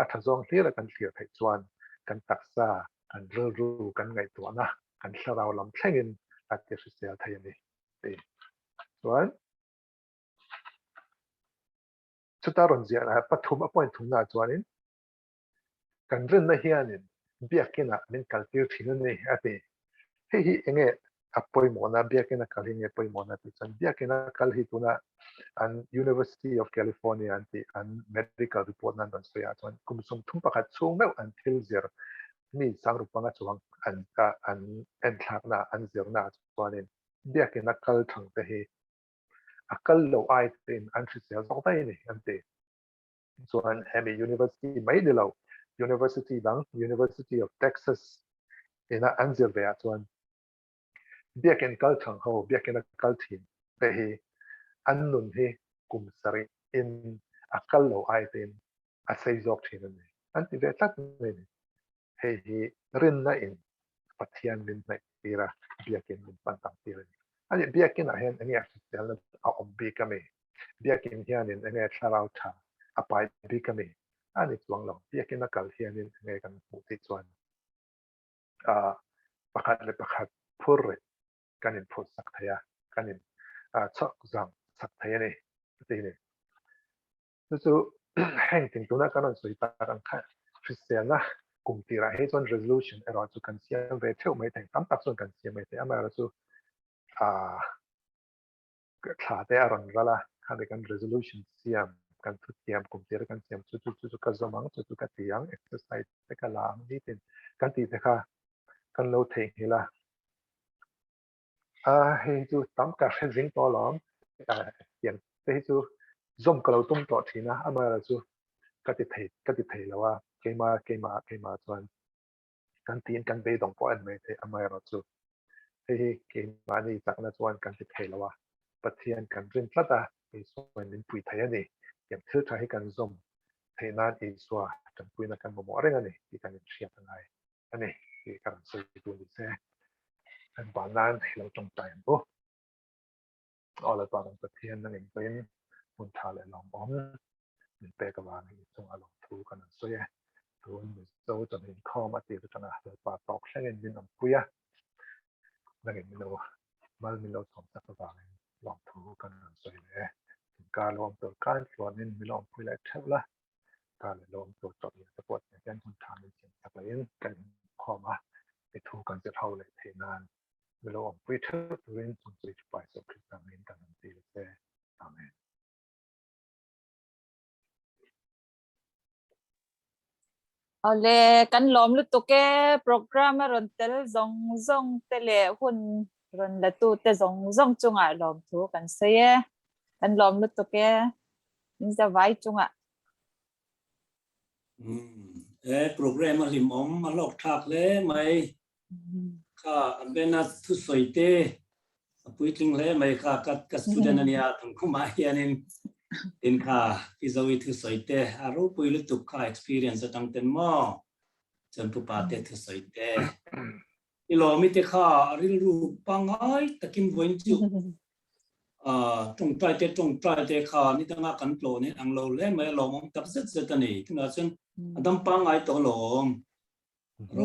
a tha zawng hlira kan thlir theih chuan kan taksa, kan rilru, kan ngaihtuahna, kan thlarau lam thlengin a ti hrisel thei a ni, ti. Chuan. Chuta rawn ziah lah pathum a point thumnaah chuanin kan rinna hianin biakin ah min kal tir thin a ni a ti. Hei hi enge a pawimawhna biakin a kal hi nge pawimawhna tih chuan biakin a kal hi tuna an University of California an tih an medical report nan rawn sawi ah chuan kum 31 chhung meuh an thil zir mi sangruk panga chuang an an enthlakna an zirna ah chuanin biakin a kal thang te hi a kal lo ai tein an hrisel zawk daih a ni an ti. Chuan hemi university mai ni lo university dang University of Texas ina an zir ve ah chuan biakin kal thang ho biakin a kal thin te hi an nun hi kum sarih in a kal lo ai tein a sei zawk thin a ni an ti ve tlat mai ni. Hei hi rinna in Pathian min hnaih tir a, biakin min pan tam tir a ni. Ani biakin ah hian enge hriselna a awm bik a mi? Biakin hianin enge thlarau tha a pai bik a mi? A ni chuang lo. Biakin a kal hianin enge kan hmuh tih chuan pakhat leh pakhat phur rih kan in phurh sak thei a, kan in chhawk zang sak thei a ni a ti ni. Chu chu heng ting tuna kan rawn sawi tak ang kha hriselna kum tirah hi chuan resolution erawh chu kan siam ve theuh mai thei tam tak chuan kan siam mai thei amaherawh chu ah thla te a rawn ral a khami kan resolution siam kan thu thiam kum tira kan siam chu chu chu chu ka zawm ang chu chu ka ti ang exercise te ka la ang nitin kan tih te kha kan lo theihnghilh a a hei chu tam ka hre zing tawh alawm tiang te hi chu zawm ka lo tum tawh thin a amaherawh chu ka ti thei ka ti thei lo a keima keima keima chuan kan tiin kan beidawng pawh a ni mai thei amaherawh chu hei hi keimahni chakna chuan kan ti thei lo a Pathian kan rin tlat a Isua in min pui thei a ni tiang thil tha hi kan zawm theih nan Isua tanpuina kan mamawh reng a ni tih kan inhriat a ngai a ni tih ka rawn sawi tu ni se kan ban nan hi lo tawngtai ang u. Aw Lalpa kan Pathian nang engpawhin hmun tha leh lawmawm min pek avangin i chungah lawmthu kan rawn sawi e. Tun Mizo chawhnu inkhawm a tir atanga Lalpa tawk thlengin min awmpui a, nangin min lo mal min lo chhawm chak avangin lawmthu kan rawn sawi leh e. Inkar lo awm tur khan tluanin min lo awmpui leh theuh la, ta leh lo awm tur chawhnu te pawh hian hun tha min siam chak lohin kan inkhawm a, i thu kan zir ho leh theih nan min lo awmpui theuh turin chung chu i thupai Isua Krista hmingin kan rawn ti che. Amen. Awle, kan lawm lutuk e, program a rawn tel zawng zawng te leh hun rawn la tu te zawng zawng chungah lawm thu kan sawi e. Kan lawm lutuk e, min zavai chungah. E program a hlim awm a hlawk thlak hle mai. Kha a bena thusawi te a puitling hle mai kha ka ka student ania thangkhumah hianin tin kha Pi Zoe thusawi te a ropui lutuk kha experience atang ten maw chuan Pu Pate thusawi te i lawmi te kha a rilru pangngai takin vawiin chu tawngtai te tawngtai te kha ni danga kan tlawh nen ang lo hle mai a lawmawm tak zet zet a ni tunah chuan a dam pangngai tawh alawm.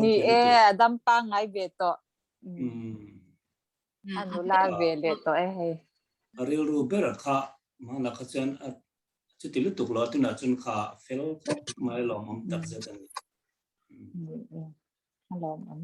Ni e, a dam pangngai ve tawh. A nula ve leh tawh e hei. A rilru ber kha hmana kha chuan a chuti lutuk lo a tunah chuan kha a fel khawp mai a lawmawm tak zet a ni. A lawmawm.